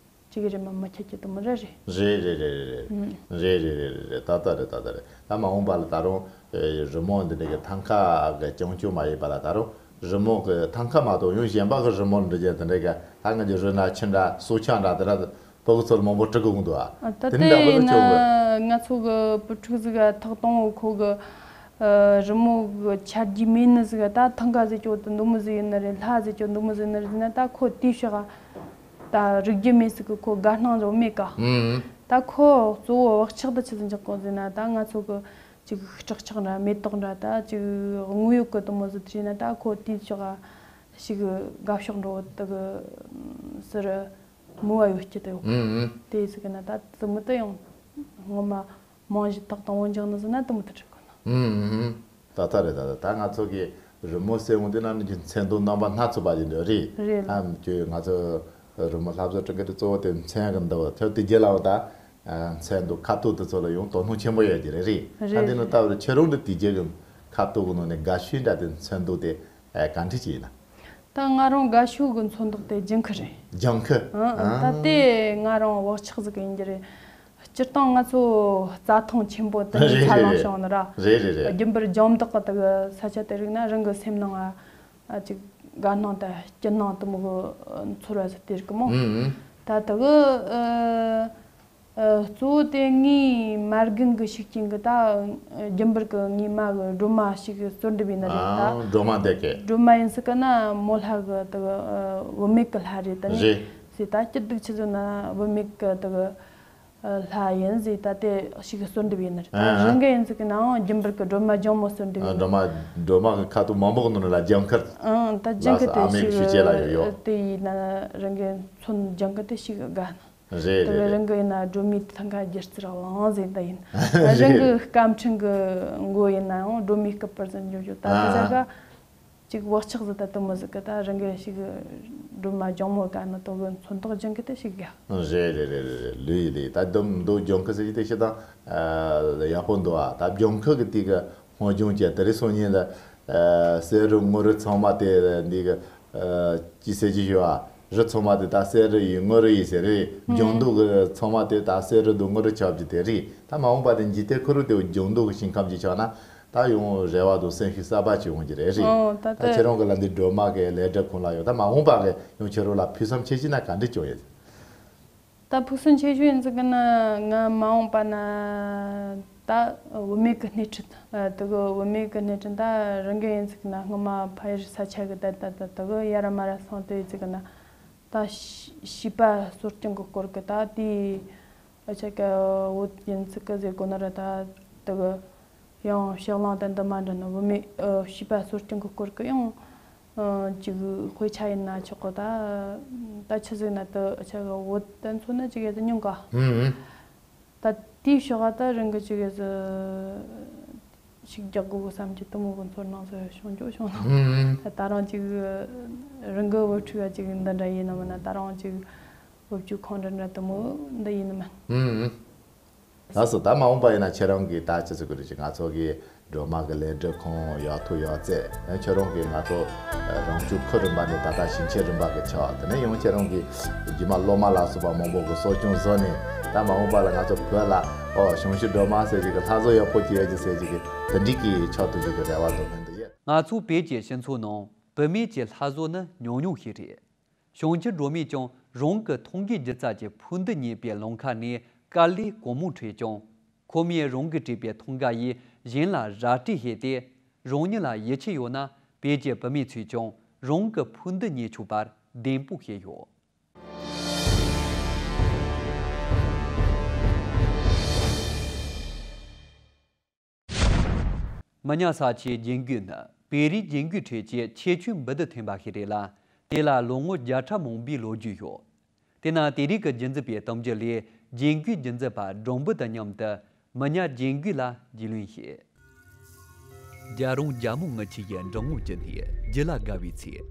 གཅིག་རེད་མ་མ་ཁྱད་ཁྱད་དུ་མི་རེད་རེད། རེད་རེད་རེད་རེད། ཨུམ། རེད་རེད་རེད་རེད་རེད། ད་ལྟ་རེད་ད་ལྟ་རེད། ད་མ་འོངས་པ་ལ་ད་རུང་ཨེ་རི་མོ་འདི་འདྲ་གི་ཐང་ཀ་གི་རྐྱང་རྐྱང་མ་ཡིན་པ་ལ་ད་རུང་རི་མོ་གི་ཐང་ཀ་མ་གཏོགས་ཡང་གཞན་པ་གི་རི་མོ་འབྲི་རྒྱུ་འདི་འདྲ་གི་ད་ང་ཚོ་རི་འདྲ་ཆུ་འདྲ་སྲོག་ཆགས་འདྲ་འདི་འདྲ་ ཕྲུ་གུ་ཚོར་མང་པོ་སྤྲད་དགོས་འདུག་ཨ། ཨ། ད་དེ་འདྲ་དེ་བོ་ལ་ཡིན་ན་ཁྱོད་ང་ཚོ་གི་བུ་ཕྲུག་ཟིག་ག་ཐོག་དང་བོ་ཁོ་གི་ཨ་རི་མོ་གི་ཆ་རྒྱུས་མེད་ནི་ཟིག་ག་ད་ཐང་ག་ཟེར་རྒྱུ་དེ་འདི་མོ་ཟིག་ཡིན་ནི་རེད། ལྷ་ཟེར་རྒྱུ་འདི་མོ་ཟིག་ཡིན་ནི་རེད་ཟེར་ན། ད་ཁོ་དེའི་ཕྱོགས་ག་ད་རིག་རྒྱུ་མེད་ཟིག་གི་ཁོ་དགའ་སྣང་ཟིག་མེད་ཀ། ཨུམ། ད་ཁོ་གཙོ་བོ་བག་ཆགས་དེ་ཆི་ཟིག་འཇོག་གོ་ཟེར་ན། ད་ང་ཚོ་གི་ཅིག་སྲེག་ཆགས་འདྲ་མེ་ཏོག་འདྲ་ད་ཅིག་དངོས་ཡོད་གི་དེ་མོ་ཟིག་དེ་ཡིན་ན། ད་ཁོ་དེའི་ཕྱོགས་ག་ཞིག་དགའ་ཕྱོགས་འགྲོ་དེ་གི་ཟེར། མོས་པ་ཡོད་རྒྱུ་དེ་ཡོད། ཨུམ། དེ་ཟིག་གི་ན་ད་དེ་མོ་དེ་ཡང་ངོ་མ་རྨང་གཞི་ཐོག་དང་བོ་འཇོག་ནི་ཟིག་ན་དེ་མོ་དེ་འགྲིག་གི་ན། ཨུམ། ད་ལྟ་རེད། ད་ལྟ་ད་ང་ཚོ་གི་རི་མོ་ཟེར་འོང་དུས་ན་ནི་རྒྱུ་མཚན་དུ་རྣམ་པ་སྣ་ཚོགས་པ་ཡིན་འདོད་རེད། རེད། ཨམ་ཀྱི་ང་ཚོ་རི་མོ་ལྷ་བཟོ་སྤྲོ་མཁན་དེ་གཙོ་བོ་དེ་མཚན་གི་འདུག་ཐོད་དེ་རྒྱལ་ལ་བ་ད་མཚན་དུ་ཁ་ཐུག་དེ་ཚོ་ལ་ཡང་དོ་སྣང་ཆེན་པོ་ཡོད་ཀྱི་རེད། རེད། ད་རེད། དེ་ནི་ད་བར་ཁྱེད་རང་དེ་དེ་རྒྱལ་གི་ཁ་ཐུག་གི་ནང་ནས་དགའ་ཤོས་འདྲ་དེ་མཚན་དུ་དེ་ག་འདྲ་ཅིག་ཡིན་ན། ད་ང་རང་དགའ་ཤོས་གི་ཚོན་མདོག་དེ་ལྗང་ཁུ་རེད། ལྗང་ཁུ། ཨང་། ཨང་། ད་དེ་ང་རང་བག་ཆགས་ཟིག་ཡིན་རྒྱུ་རེད། སྤྱིར་བཏང་ང་ཚོ་རྩྭ་ཐང་ཆེན་པོ་དེ་འདྲའི་ས་ལང་བྱུང་ནི་ར། རེད་རེད་རེད། རྒྱུན་པར་ལྗང་མདོག་གི་དེ་གི་ས་ཆ་དེ་རིག་ན་རང་གི་སེམས་ནང་ཨ་ཅིག་དགའ་སྣང་དང་སྐྱིད་སྣང་དེ་མོ་གི་ཚོར་བ་ཟིག་སྟེར་གི་མོ། ཨང་། ཨང་། ད་དེ་གི་ཨ། ཨ། གཙོ་བོ་དེ་ངའི་མ་རྒན་གི་ཤུགས་རྐྱེན་གི་ད་རྒྱུན་པར་གི་ངའི་མ་གི་སྒྲོལ་མ་ཞིག་གསོལ་འདེབས་ཡིན་ནི་རེད་ད། ཨ། སྒྲོལ་མ་དེ་གི། སྒྲོལ་མ་ཡིན་ཟིག་གི་ན་མོ་ལྷ་གི་དེ་གི་ཨ་བུད་མེད་གི་ལྷ་རེད་ད་ནི། རེད། ཟེར་ད་སྐྱིད་སྡུག་ཆི་ཟིག་ན་བུད་མེད་གི་དེ་གི་ཨ་ལྷ་ཡིན་ཟེར་ད་དེ་ཞིག་གསོལ་འདེབས་ཡིན་ནི་རེད། ཨ། རང་གི་ཡིན་ཟིག་གི་ནའང་རྒྱུན་པར་གི་སྒྲོལ་མ་ལྗང་མོ་གསོལ་འདེབས་ཨ། ཡིན། སྒྲོལ་མ། སྒྲོལ་མ་གི་ཁ་དོག་མང་པོ་གི་ནང་ལ་ལྗང་ཁུ། ཨང་། ད་ལྗང་ཁུ་ལགས་སོ། དེ་ཨ་མའི་ཞིག་ཤུལ་བཅས་ལ་ཡོད་ཡོད། དེ་ཡིན་ན་རང་གི་ཚོན་ལྗང་ཁུ་དེ་ཞིག་དགའ་ན། རེད་དེ་རེད་རེད། རང་གི་ཡིན་ན་སྒྲོལ་མའི་ཐང་ག་སྒྱུ་རྩལ་བླངས་ཟིན་ད་ཡིན། རེད། རང་གི་སྐར་ཕྲེང་གི་མགོ་ཡིན་ནའང་སྒྲོལ་མའི་སྐུ་པར་ཟིན་འཇོག་འཇོག་ད་དེ་ཨ་ཟ་ག་ཅིག་བག་ཆགས་ཟིག་ད་དུ་མོ་ཟིག་གི་ད་རང་གི་ཞིག་སྒྲོལ་མ་ལྗང་མོ་དགའ་ན་དོ་གི་ཚོན་མདོག་ལྗང་གི་དེ་ཞིག་དགའ། རེད་རེད་རེད་རེད། ལོས་ཡིན་ལེ། ད་དུམ་མདོག་ལྗང་ཁུ་ཟེར་གྱི་དེ་ཤི་ད་ཡག་པོ་འདུག་ཨ། ད་ལྗང་ཁུ་གི་དེ་གི་སྔོ་ལྗང་ཅན་དེ་རིང་སང་ཉིན་ལ་ཨ་སེར་རུ་དངུལ་རུ་ཚང་མ་དེ་འདི་གི་ཨ་ཅི་ཟེར་གྱི་ཡོད་ཨ། རི་ཚང་མ་དེ་ད་སེར་རུ་ཡིན་དངུལ་རུ་ཡིན་ཟེར་རེད། ལྗང་མདོག་གི་ཚང་མ་དེ་ད་སེར་རུ་དང་དངུལ་རུ་ཆགས་ཀྱི་དེ་རེད། ད་མ་འོངས་པ་དེ་འཇིག་རྟེན་ཁོ་རུ་དེ་ལྗང་མདོག་གི་ཞིང་ཁམས་ཀྱི་ཆགས་ན་ད་ཡང་རེ་བ་དང་སེམས་ཤུགས་གསར་པ་ཅིག་འོང་གི་རེད་རེད། ཨོ་ད་ད་ཁྱེད་རང་གི་ལ་འདི་སྒྲོལ་མ་གི་ལས་སྒྲུབ་ཁང་ལ་ཡོད། ད་མ་འོངས་པ་གི་ཡང་ཁྱེད་རང་ལ་ཕུགས་བསམ་ཆེ་ཆེ་ན་ག་འདྲ་བྱུང་ཡོད། ད་ཕུགས་བསམ་ཆེ་ཤོས་ཡིན་ཟིག་གི་ན་ང་མ་འོངས་པ་ན་ད་བུད་མེད་གི་སྣེ་ཁྲིད་ཨ་དེ་གི་བུད་མེད་གི་སྣེ་ཁྲིད་ད་རང་གི་ཡིན་ཟིག་གི་ན་སྔོན་མ་ཕ་ཡུལ་ས་ཆ་གི་ད་ད་ད་དེ་གི་ཡ་ར་མ་ར་སོང་དེ་ཡིན་ཟིག་གི་ན་ད་བྱིས་པ་གསོ་སྐྱོང་གི་སྐོར་གི་ད་དེ་ཨ་ཆ་ག་བོད་ཡིན་ཟིག་གི་ཟེར་གོ་ན་ར་ད་དེ་གི་ཡང་ཕྱག་ལེན་དང་འདི་མ་འདྲ་ན་བུད་མེད་ཨ་བྱིས་པ་གསོ་སྐྱོང་གི་སྐོར་གི་ཡང་ཨ་ཅིག་དཔེ་ཆ་ཡིན་ན་ཆོག་གི་ད་ད་ཆི་ཟིག་ན་དུ་ཆ་གི་བོད་དོན་ཚོ་ན་ཅིག་ཡོད་དུ་མྱོང་ག་ཧུམ། ད་དེའི་ཕྱོགས་ད་རང་གི་ཅིག་ཡོད་ཞིག་རྒྱག་དགོས་གི་བསམ་གྱི་དུ་མོ་གི་ཚོར་སྣང་ཟེར་བྱུང་འཇོག་བྱུང་ན་ཧུམ། ད་ད་རང་ཅིག་རང་གི་བུ་ཕྲུག་ཅིག་འདི་འདྲ་ཡིན་ནམ་ན་ད་རང་ཅིག་བུ་བཅོལ་ཁང་འདྲ་འདྲ་དུ་མོ་འདི་ཡིན་ནམ། ཧུམ། ལགས་སོ། ད་མ་འོངས་པ་ཡིན་ན་ཁྱེད་རང་གིས་ད་ཅི་ཟེར་དགོས་རེད། ཅིག་ང་ཚོ་གི་སྒྲོལ་མ་གི་ལས་སྒྲུབ་ཁང་ཡག་ཐུག་ཡག་བརྩེགས། ཁྱེད་རང་གིས་ང་ཚོ་རང་བྱུང་ཁུལ་རིམ་པ་ནས་ད་ལྟ་ཞིང་ཆེན་རིམ་པ་གི་ཆགས། དེ་ནས་ཡང་ཁྱེད་རང་གིས་རྗེས་མ་སློབ་མ་ལ་སོགས་པ་མང་པོ་གི་གསོ་སྐྱོང་བཟོ་ནས་ད་མ་འོངས་པ་ལ་ང་ཚོ་བོད་ལ་ཨོ་བྱང་ཆུབ་སྒྲོལ་མ་ཟེར་ཅིག་གི་ལྷ་བཟོ་ཡག་པོ་ཅིག་ཡོད་ཅིག་ཟེར་ཅིག་གི་དེ་འདྲའི་གི་ཆགས་ཐུབ་ཅིག་གི་རེ་བ་དང་ལྷན་དུ་ཡོད། ང་ཚོ་བོད་ཀྱི་སྤྱི་ཚོགས་ནང་བུད་མེད་ཀྱི་ལྷ་བཟོ་ནི་ཉུང་ཉུང་ཞིག་རེད། བྱང་ཆུབ་སྒྲོལ་མས་ཀྱང་རང་གི་ཐང་གའི་སྒྱུ་རྩལ་གྱི་ཕུགས་འདུན་བརྙེས་པའི་ལམ་ཁ་ནས་དཀའ་ལས་གང་མང་འཕྲད་ཀྱང་། ཁོ་མོས་རང་གིས་བྲིས་པའི་ཐང་ག་ཡིས་གཞན་ལ་ར་སྤྲོད་བྱས་ཏེ། རང་ཉིད་ལ་ཡིད་ཆེས་ཡོད་ན་བོད་ཀྱི་བུད་མེད་ཚོས་ཀྱང་རང་གི་ཕུགས་འདུན་བརྙེས་ཆོག་པར་གདེང་སྤོབས་བྱས་ཡོད། མི་ཉག་ས་ཆའི་རྒྱན་གོས་ནི་བོད་རིགས་རྒྱན་གོས་ཁྲོད་ཀྱི་ཁྱད་ཆོས་འབུར་དུ་ཐོན་པ་ཞིག་རེད་ལ། དེ་ལ་ལོ་ངོ་བརྒྱ་ཕྲག་མང་པོའི་ལོ་རྒྱུས་ཡོད། དེས་ན་དེ་རིགས་ཀྱི་རྒྱུན་འཛིན་པའི་གཏམ་རྒྱུད་ལས་རྒྱན་གོས་རྒྱུན་འཛིན་པ་སྒྲོམ་བུ་དང་མཉམ་དུ་མི་ཉག་རྒྱན་གོས་ལ་རྒྱུས་ལོན་བྱེད། རྒྱལ་རོང་རྒྱལ་མོ་ངུ་ཆུ་ཡི་འབྲི་ངོ་བརྒྱུད་ནས་རྒྱུད་ལ་དགའ་བའི་ཚེ།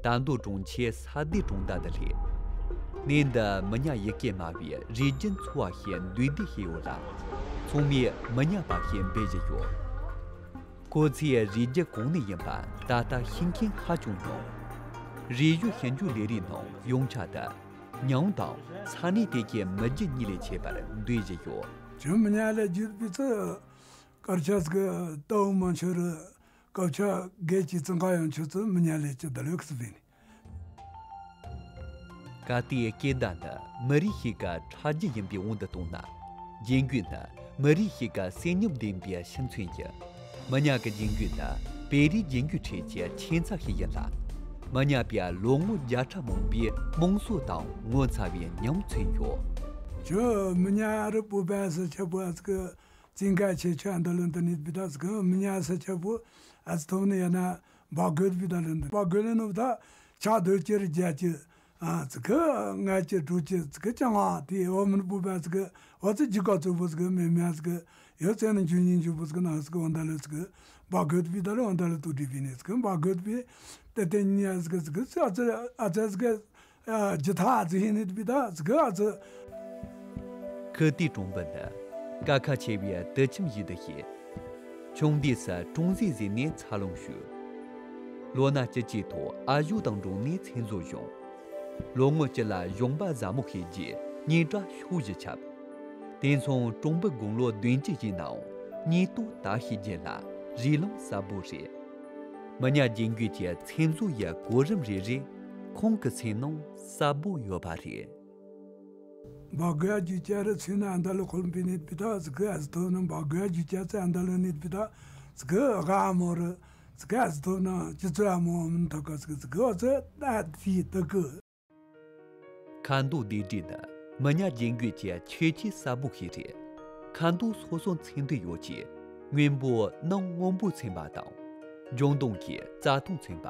དར་མདོ་གྲོང་ཁྱེར་ས་སྡེ་གྲོང་རྡལ་དུ་སླེབས། གནས་འདི་མི་ཉག་ཡུལ་སྐད་སྨྲ་བའི་རིགས་རྒྱུད་འཚོ་བ་ཞེས་འདུས་སྡོད་བྱས་ཡོད་ལ། ཚང་མས་མི་ཉག་པ་ཞེས་འབོད་བཞིན་ཡོད། ཁོ་ཚོའི་རིགས་རྒྱུད་གང་ནས་ཡིན་པ་ད་ལྟ་ཤེས་མཁན་ཧ་ཅང་ཉུང་། རིག་གཞུང་ཞིབ་འཇུག་ལས་རིགས་ནང་ཡོངས་ཁྱབ་ཏུ་ཉང་དང་ས་གནས་དེ་གའི་མི་རྒྱུད་གཉིས་ལས་མཆེད་པར་འདོད་བཞིན་ཡོད། ཁྱོད་མི་ཉག་ལ་བརྒྱུད་པའི་ཚུལ། དཀར་ཆག་གི་ཏའུ་མང་ཆོས་རུ། དཀར་ཆག་དགེ་ཅི་ཙང་ཀ་ཡང་ཆོས་ཚུལ་མི་ཉག་ལས་ཀྱི་ད་ལོ་ཁི་སི་བིན། ཀ་ཏིའི་སྐད་བརྡ་ནི་མི་རིགས་ཤིག་གི་ཁྲག་རྒྱུན་ཡིན་པའི་དབང་དུ་བཏང་ན། རྒྱན་གོས་ནི་མི་རིགས་ཤིག་གི་སེམས་ཉམས་ལྡན་པའི་ཤིང་མཚོན་ཡིན། མི་ཉག་གི་རྒྱན་གོས་ནི་བོད་རིགས་རྒྱན་གོས་ཁྲོད་ཀྱི་ཁྱད་མཚར་ཞིག་ཡིན་ལ། མི་ཉག་པའི་ལོ་ངོ་བརྒྱ་ཕྲག་མང་པོའི་རྨོངས་གསོ་དང་ངོ་མཚར་བའི་ཉམས་མཚོན་ཡོད། ཁྱོད་མི་ཉག་རི་སྤོ་བ་ཟེར་ཆེ་པོ་ཨ་ཙི་གི་རྩིས་འགའ་ཆེ་ཆོས་ཨ་འདི་ལོན་དུ་ནིད་བི་ད་ཟི་གི་མི་ཉག་ཟེར་ཆེ་པོ་ཨ་ཙི་ཐོབ་ནི་ཡ་ན་འབག་གོད་བི་ད་ལོན་དུ་འབག་གོད་ལེ་ནུབ་ད་ཆག་སྡོད་ཀྱི་རི་རྒྱ་ཀྱི། ཨ་ཙི་གི་ང་ཅི་དྲུག་ཅི་ཙི་གི་ཅང་ཨ་དེ་འོ་མིན་པུ་པ་ཙི་གི་འོ་ཙི་ཇི་ཀ་ཙུ་བུ་ཙི་གི་མེ་མེ་ཙི་གི་ཡོད་ཙེ་ནི་འཇུ་ཉིན་འཇུ་བུ་ཙི་གི་ན་ཙི་གི་འོ་འདའ་ལེ་ཙི་གི་བ་གོད་བི་ད་ལེ་འོ་འདའ་ལེ་ཏུ་ཏི་བི་ནི་ཙི་གི་བ་གོད་བི་ཏེ་ཏེ་ཉི་ཨ་ཙི་གི་ཙི་གི་ཙི་ཨ་ཙི་ཨ་ཙི་ཙི་གི་ཨ་ཇི་ཐ་ཨ་ཙི་ཧི་ནི་བི་ད་ཙི་གི་ཨ་ཙི། ཁི་ཏི་གྲོང་པ་ནི་ཀ་ཁ་ཆེ་བའི་དུད་ཁྱིམ་ཞིག་ཏུ་བཤད། ཆུང་དུས་སུ་ཀྲུང་ཟེ་ཟེར་ནས་འཚར་ལོངས་ཞུས། ལོ་ན་བཅུ་གཅིག་ཐོག་ཨ་ཞོ་དང་འགྲོགས་ནས་མཚན་བཟོ་བྱུང་། ལོ་ངོ་བཅུ་ལ་གཞོང་པ་ཟ་མོ་ཤེས་རྗེས་ཉིན་གྲངས་ཤོག་བཞི་ཁྱབ། དེ་མཚུངས་ཀྲུང་པའི་དགུང་ལོ་བདུན་ཅུ་ཡིན་ནའང་ཉིས་སྟོང་ལྟ་ཤེས་རྒྱུ་ལ་རི་ལུང་ཟབ་པོ་རེད། མི་ཉག་རྒྱན་གོས་ཀྱི་མཚན་བཟོ་ཡི་གོ་རིམ་རེ་རེ་ཁོང་གི་སེམས་ནང་ཟབ་པོ་ཡོད་པ་རེད། འབག་གོད་རྒྱུ་ཅ་རི་ཚུན་ན་འདི་ལ་ཁོལ་པི་ནི་པི་ད་ཙི་གི་ཨ་ཙི་ཐོབ་ན་འབག་གོད་རྒྱུ་ཅ་ཙི་འདི་ལ་ནི་པི་ད་ཙི་གི་ག་མོ་རི་ཙི་གི་ཨ་ཙི་ཐོབ་ན་ཅི་ཙི་ཨ་མོ་མིན་ཐོ་ཀ་ཙི་གི་ཙི་གི་ཨ་ཙི་ད་ཏི་ཏི་གི། ཁ་མདོག་ལྡེབས་བྲིས་ནི་མི་ཉག་རྒྱན་གོས་ཀྱི་ཁྱད་ཆོས་ཟབ་པོ་ཞིག་རེད། ཁ་མདོག་སོ་སོ་མཚོན་དོན་ཡོད་ཅེས་སྔོན་པོ་གནམ་སྔོན་པོས་མཚོན་པ་དང་། ལྗང་སྡོང་གི་རྩྭ་ཐང་མཚོན་པ།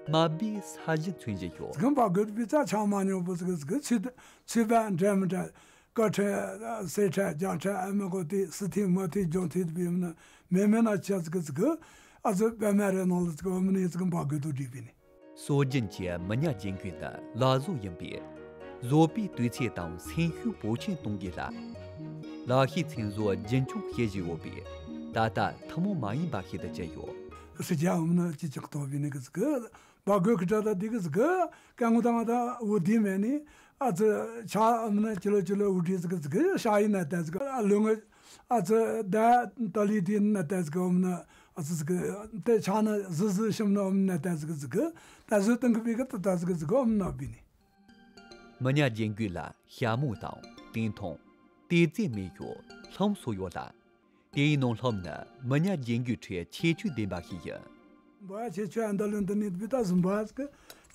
དམར་པོའི་ས་གཞི་མཚོན་བཞིན་ཡོད། ཙི་གི་འབག་གོད་པི་ཙ་ཆང་མ་ཉོ་བུ་ཙི་གི་ཙི་གི་ཚུད། ཚུད་པ་འདྲ་མི་འདྲ། ཀ་ཁྲ་སེ་ཁྲ་རྒྱ་ཁྲ་ཨ་མ་གོ་ཏི་སི་ཐི་མ་ཐི་ལྗོང་ཐི་བི་མི་ན་མེ་མེ་ན་ཆ་ཙི་གི་ཙི་གི་ཨ་ཙི་པད་མ་རེ་ནང་ལ་ཙི་གི་འོ་མི་ནི་ཙི་གི་འབག་གོད་དུ་བྲིས་པི་ནི། སྲོལ་རྒྱུན་གྱི་མི་ཉག་རྒྱན་གོས་ནི་ལ་བཟོ་ཡིན་པས། བཟོ་པའི་དུས་ཚོད་དང་སེམས་ཤུགས་བོད་ཆེན་གཏོང་དགོས་ལ། ལག་ཤེས་མཚན་བཟོ་རྒྱུན་འཁྱོངས་བྱེད་བཞིན་ཡོད་པས་ད་ལྟ་ཐུན་མོང་མ་ཡིན་པ་ཞིག་ཏུ་གྱུར་ཡོད། སི་ཇ་འོ་མི་ནི་ཅི་ཅག་ཐོབ་བི་ནི་གི་ཙི་གི་འབག་གོད་ཀི་ཏྲ་ད་དི་གི་ཙི་གི་ཀ་ངུ་དང་ད་འུ་དི་མེ་ནི། ཨ་ཙི་ཆ་ཨ་མ་ན་ཅི་ལོ་ཅི་ལོ་འུ་དྲི་ཟི་གི་ཟི་གི་ཤ་ཡི་ན་ཏ་ཟི་གི་ཨ་ལོ་ངོ་ཨ་ཙི་ད་ཏ་ལི་དི་ན་ཏ་ཟི་གི་ཨོམ་ན་ཨ་ཙི་ཟི་གི་ཏེ་ཆ་ན་ཟི་ཟི་ཤམ་ན་ཨོམ་ན་ཏ་ཟི་གི་ཟི་གི་ཏ་ཟི་ཏང་གི་བི་གི་ཏ་ཏ་ཟི་གི་ཟི་གི་ཨོམ་ན་བི་ནི། མི་ཉག་རྒྱན་གོས་ལ་ཞྭ་མོ་དང་སྟེང་ཐུང་། ཏི་ཙེ་མེ་ཡོ་ལྷམ་སོགས་ཡོད་ལ། དེའི་ནང་ལྷམ་ནི་མི་ཉག་རྒྱན་གོས་ཁྲོད་ཁྱད་ཆོས་ལྡན་པ་ཞིག་ཡིན། འབའ་ཁྱད་ཆོས་ཨ་འདི་ལོན་དུ་ནི་བི་ད་ཟིན་པ་ཟིག་གི་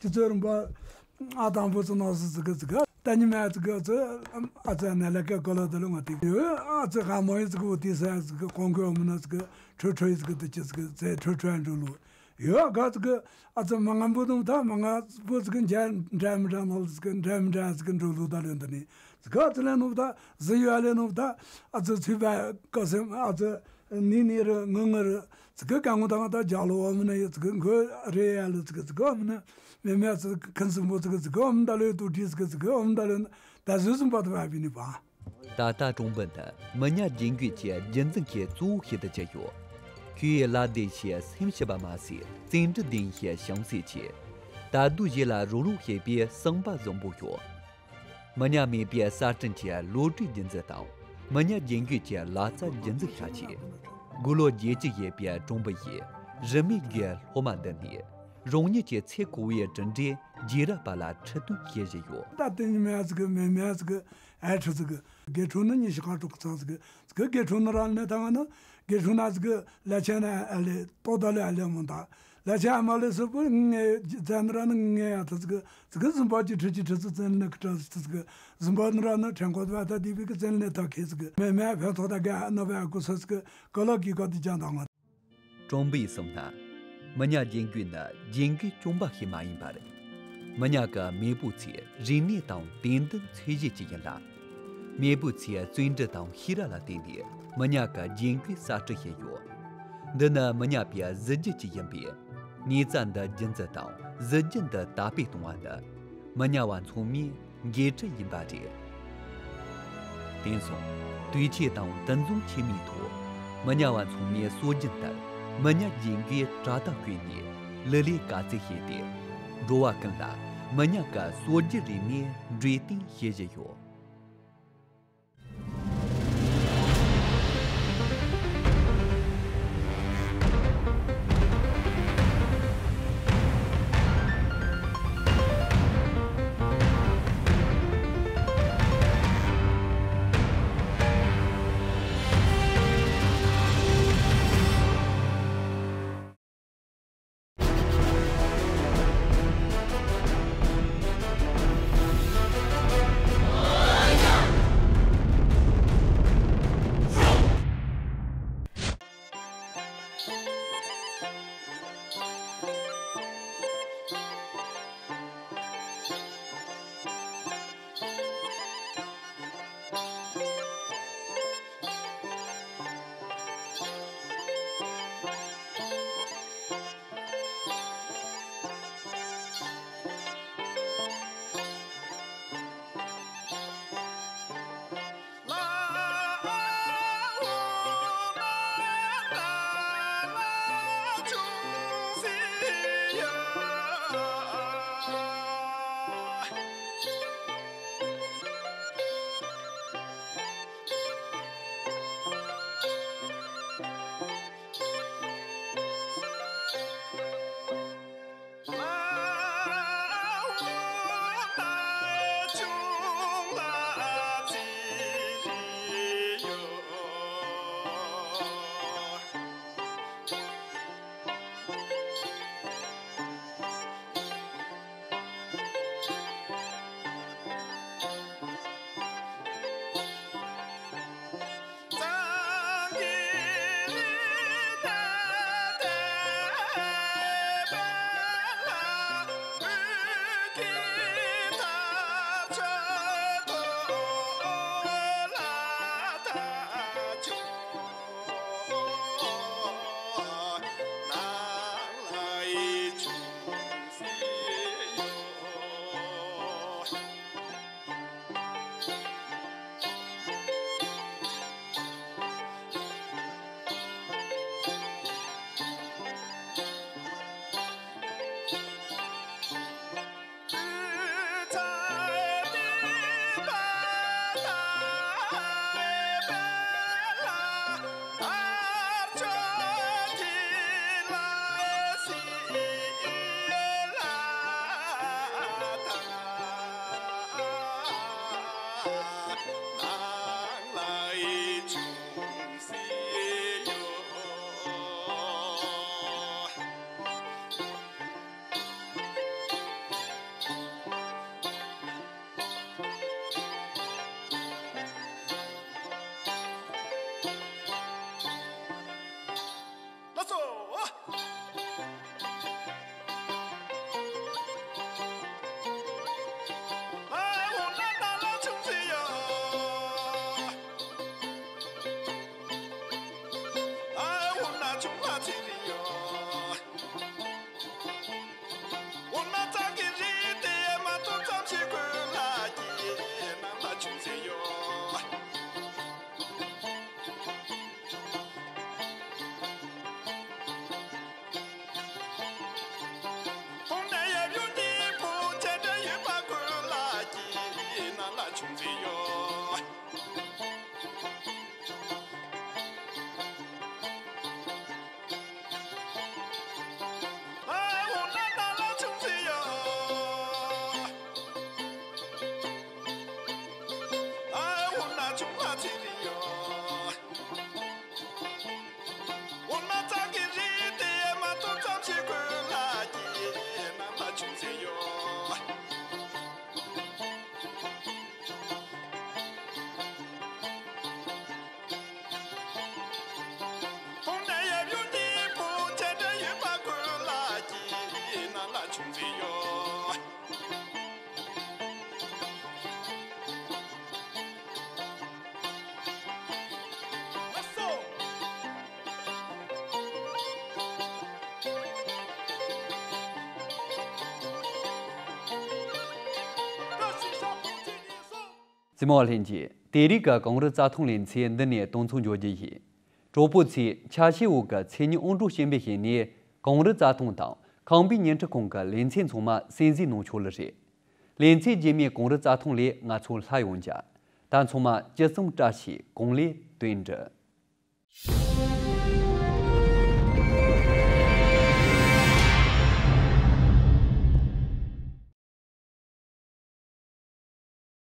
དུས་ཚོད་རིམ་པ་ཨ་དང་པོ་ཚོ་ནང་སུ་ཟིག་གི་ཟིག་གི་ད་ཉི་མ་ཟིག་གི་ཚོ་ཨ་ཙི་ནས་ལ་ཀ་གོ་ལ་དུ་ལོ་ང་དེ་ཡོད་ཨ་ཙི་ཧ་མོ་ཡི་ཟིག་གི་འུ་དི་ས་ཟིག་གི་ཀོང་གོ་མི་ན་ཟིག་གི་ཁྲོ་ཁྲོ་ཡི་ཟིག་གི་དུ་ཅི་ཟིག་གི་ཚེ་ཁྲོ་ཁྲོ་ཨ་འགྲོ་ལུ། ཡོད་ག་ཙི་གི་ཨ་ཙི་མ་ང་བུ་དུང་ད་མ་ང་བུ་ཙི་གི་འཇའ་འདྲ་མི་འདྲ་ནོར་ཙི་གི་འདྲ་མི་འདྲ་ཙི་གི་འགྲོ་ལུགས་ད་ལོན་ད་ནི་ཙི་གི་ཨ་ཙི་ལེན་ནོ་ད་ཟི་ཡོད་ལེན་ནོ་ད་ཨ་ཙི་ཚུད་པ་ཀ་སེ་ཨ་ཙི་ནི་ནི་རི་ངུ་ངུ་རི་ཙི་གི་ཀ་ངུ་ད་ང་ད་འཇའ་ལོ་བ་མི་ན་ཡི་ཙི་གི་མགོ་རེ་ཡ་ལི་ཙི་གི་ཙི་གི་བ་མི་ན་མེ་མེ་ཙི་གི་ཁན་སི་མོ་ཙི་གི་ཙི་གི་བ་མི་ད་ལོ་ཡི་ཏུ་ཏི་ཙི་གི་ཙི་གི་བ་མི་ད་ལོ་ད་ཟོས་སུ་འབད་དུ་བ་བི་ནི་བ། ད་ལྟ་གྲོང་པ་འདི་མི་ཉག་རྒྱན་གོས་ཀྱི་རྒྱུན་འཛིན་གྱི་གཙོ་བོ་ཞིག་ཏུ་གྱུར་ཡོད། ཁོས་ལ་བདེ་ཞིང་སེམས་སྐྱིད་པ་མ་ཟད་བརྩོན་འགྲུས་ལྡན་ཞིང་བྱམས་བརྩེ་ཆེ། ད་དུང་གཞས་ལ་རོལ་རོལ་བྱེད་པའི་བསམ་པ་བཟང་པོ་ཡོད། མི་ཉག་མེས་པོའི་གསར་སྐྲུན་གྱི་བློ་གྲོས་རྒྱུན་འཛིན་དང་མི་ཉག་རྒྱན་གོས་ཀྱི་ལག་རྩལ་རྒྱུན་འཛིན་ཤ་ཆེ། དགུང་ལོ་བརྒྱད་ཅུ་ཡས་པའི་གྲོང་པ་ཡིས་རིས་མེད་ཀྱི་སློབ་མ་འདི་ནས་རང་ཉིད་ཀྱི་ཚེ་འཁོར་བའི་གྲུབ་འབྲས་རྗེས་རབས་པ་ལ་ཁྲིད་སྟོན་བྱེད་བཞིན་ཡོད། ད་དེ་ཉི་མ་ཟིག་གི་མེ་མེ་ཟིག་གི་ཨེ་ཁྲི་ཟིག་གི་དགེ་ཕྲུག་ནི་ཉི་ཤུ་ཁ་དྲུག་ཚང་ཟིག་གི་ཟིག་གི་དགེ་ཕྲུག་ནི་ར་ནི་ད་ང་ནི་དགེ་ཕྲུག་ན་ཟིག་གི་ལ་ཆ་ན་ཨ་ལེ་ཏོ་ད་ལེ་ཨ་ལེ་མོ་ད་ལ་ཆ་ཨ་མ་ལེ་སི་པུ་ངེ་ཛན་ར་ནི་ངེ་ཡ་ཐི་ཟིག་གི་ཟིག་གི་ཟིན་པ་ཅི་ཁྲི་ཅི་ཁྲི་ཟི་ཙན་ནི་ཁི་ཁྲ་ཟི་ཐི་ཟིག་གི་ཟིན་པ་ནི་ར་ནི་ཕྲན་ཁོ་ད་ད་དི་བི་གི་ཙན་ནི་ད་ཁེ་ཟིག་གི་མེ་མེ་ཕན་ཐོག་ད་ག་ནོ་བ་ཀུ་སི་ཟིག་གི་ཀ་ལ་གི་ཀ་དི་ཅན་ད་ང་། ཀྲོང་པའི་གསུང་ན། མི་ཉག་རྒྱན་གོས་ནི་རྒྱན་གོས་གྱོང་པ་ཞིག་མ་ཡིན་པར། མི་ཉག་གི་མེས་པོ་ཚོའི་རིག་གནས་དང་དད་འདུན་མཚོན་བྱེད་ཅིག་ཡིན་ལ། མེས་པོ་ཚོའི་བརྩོན་འགྲུས་དང་ཤེས་རབ་ལ་བརྟེན་ནས་མི་ཉག་གི་རྒྱན་གོས་གསར་སྐྲུན་བྱས་ཡོད། འདི་ནི་མི་ཉག་པའི་གཟི་བརྗིད་ཅིག་ཡིན་པས། ཉེ་ཚན་འདི་རྒྱུན་འཛིན་དང་གཟི་བརྗིད་འདི་དར་སྤེལ་གཏོང་བ་ནི། མི་ཉག་པ་ཚང་མའི་འགན་འཁྲི་ཡིན་པ་རེད། དེང་སང་དུས་ཆེན་དང་དུས་འཛོམས་ཆེན་མོའི་ཐོག་མི་ཉག་པ་ཚང་མས་སྲོལ་རྒྱུན་ལྟར་མི་ཉག་རྒྱན་གོས་གྲལ་སྟར་བཀོད་ནས་ལི་ལས་དཀའ་ཚེགས་བྱས་ཏེ། འགྲོ་བ་ཀུན་ལ་མི་ཉག་གི་སྲོལ་རྒྱུན་རིག་གནས་འབྲས་དན་བྱེད་བཞིན་ཡོད། རྩིས་མ་ལྷན་རྒྱས། དེ་རིང་གི་གངས་རི་རྩྭ་ཐང་ལེ་ཚན་འདི་ནས་དོན་ཚོགས་འཇོག་རྒྱུ་ཡིན། གྲོགས་པོ་ཚོས་ཆ་ཤས་འོག་གི་མཚན་ཉིད་དབང་སྒྲུབ་ཞིང་པའི་ཞལ་ནས་གངས་རི་རྩྭ་ཐང་དང་ཁང་པའི་ཉལ་ཁྲི་ཁོངས་ཀྱི་ལེ་ཚན་ཚང་མ་གསན་གཟིགས་གནང་ཆོག་ལེ་རེད། ལེ་ཚན་རྗེས་མའི་གངས་རི་རྩྭ་ཐང་ལས་ང་ཚོ་སླར་ཡོང་རྒྱུ། ད་ཚང་མ་ཅི་བསམ་བཀྲ་ཤིས་གང་ལེགས་དོན་འགྲུབ།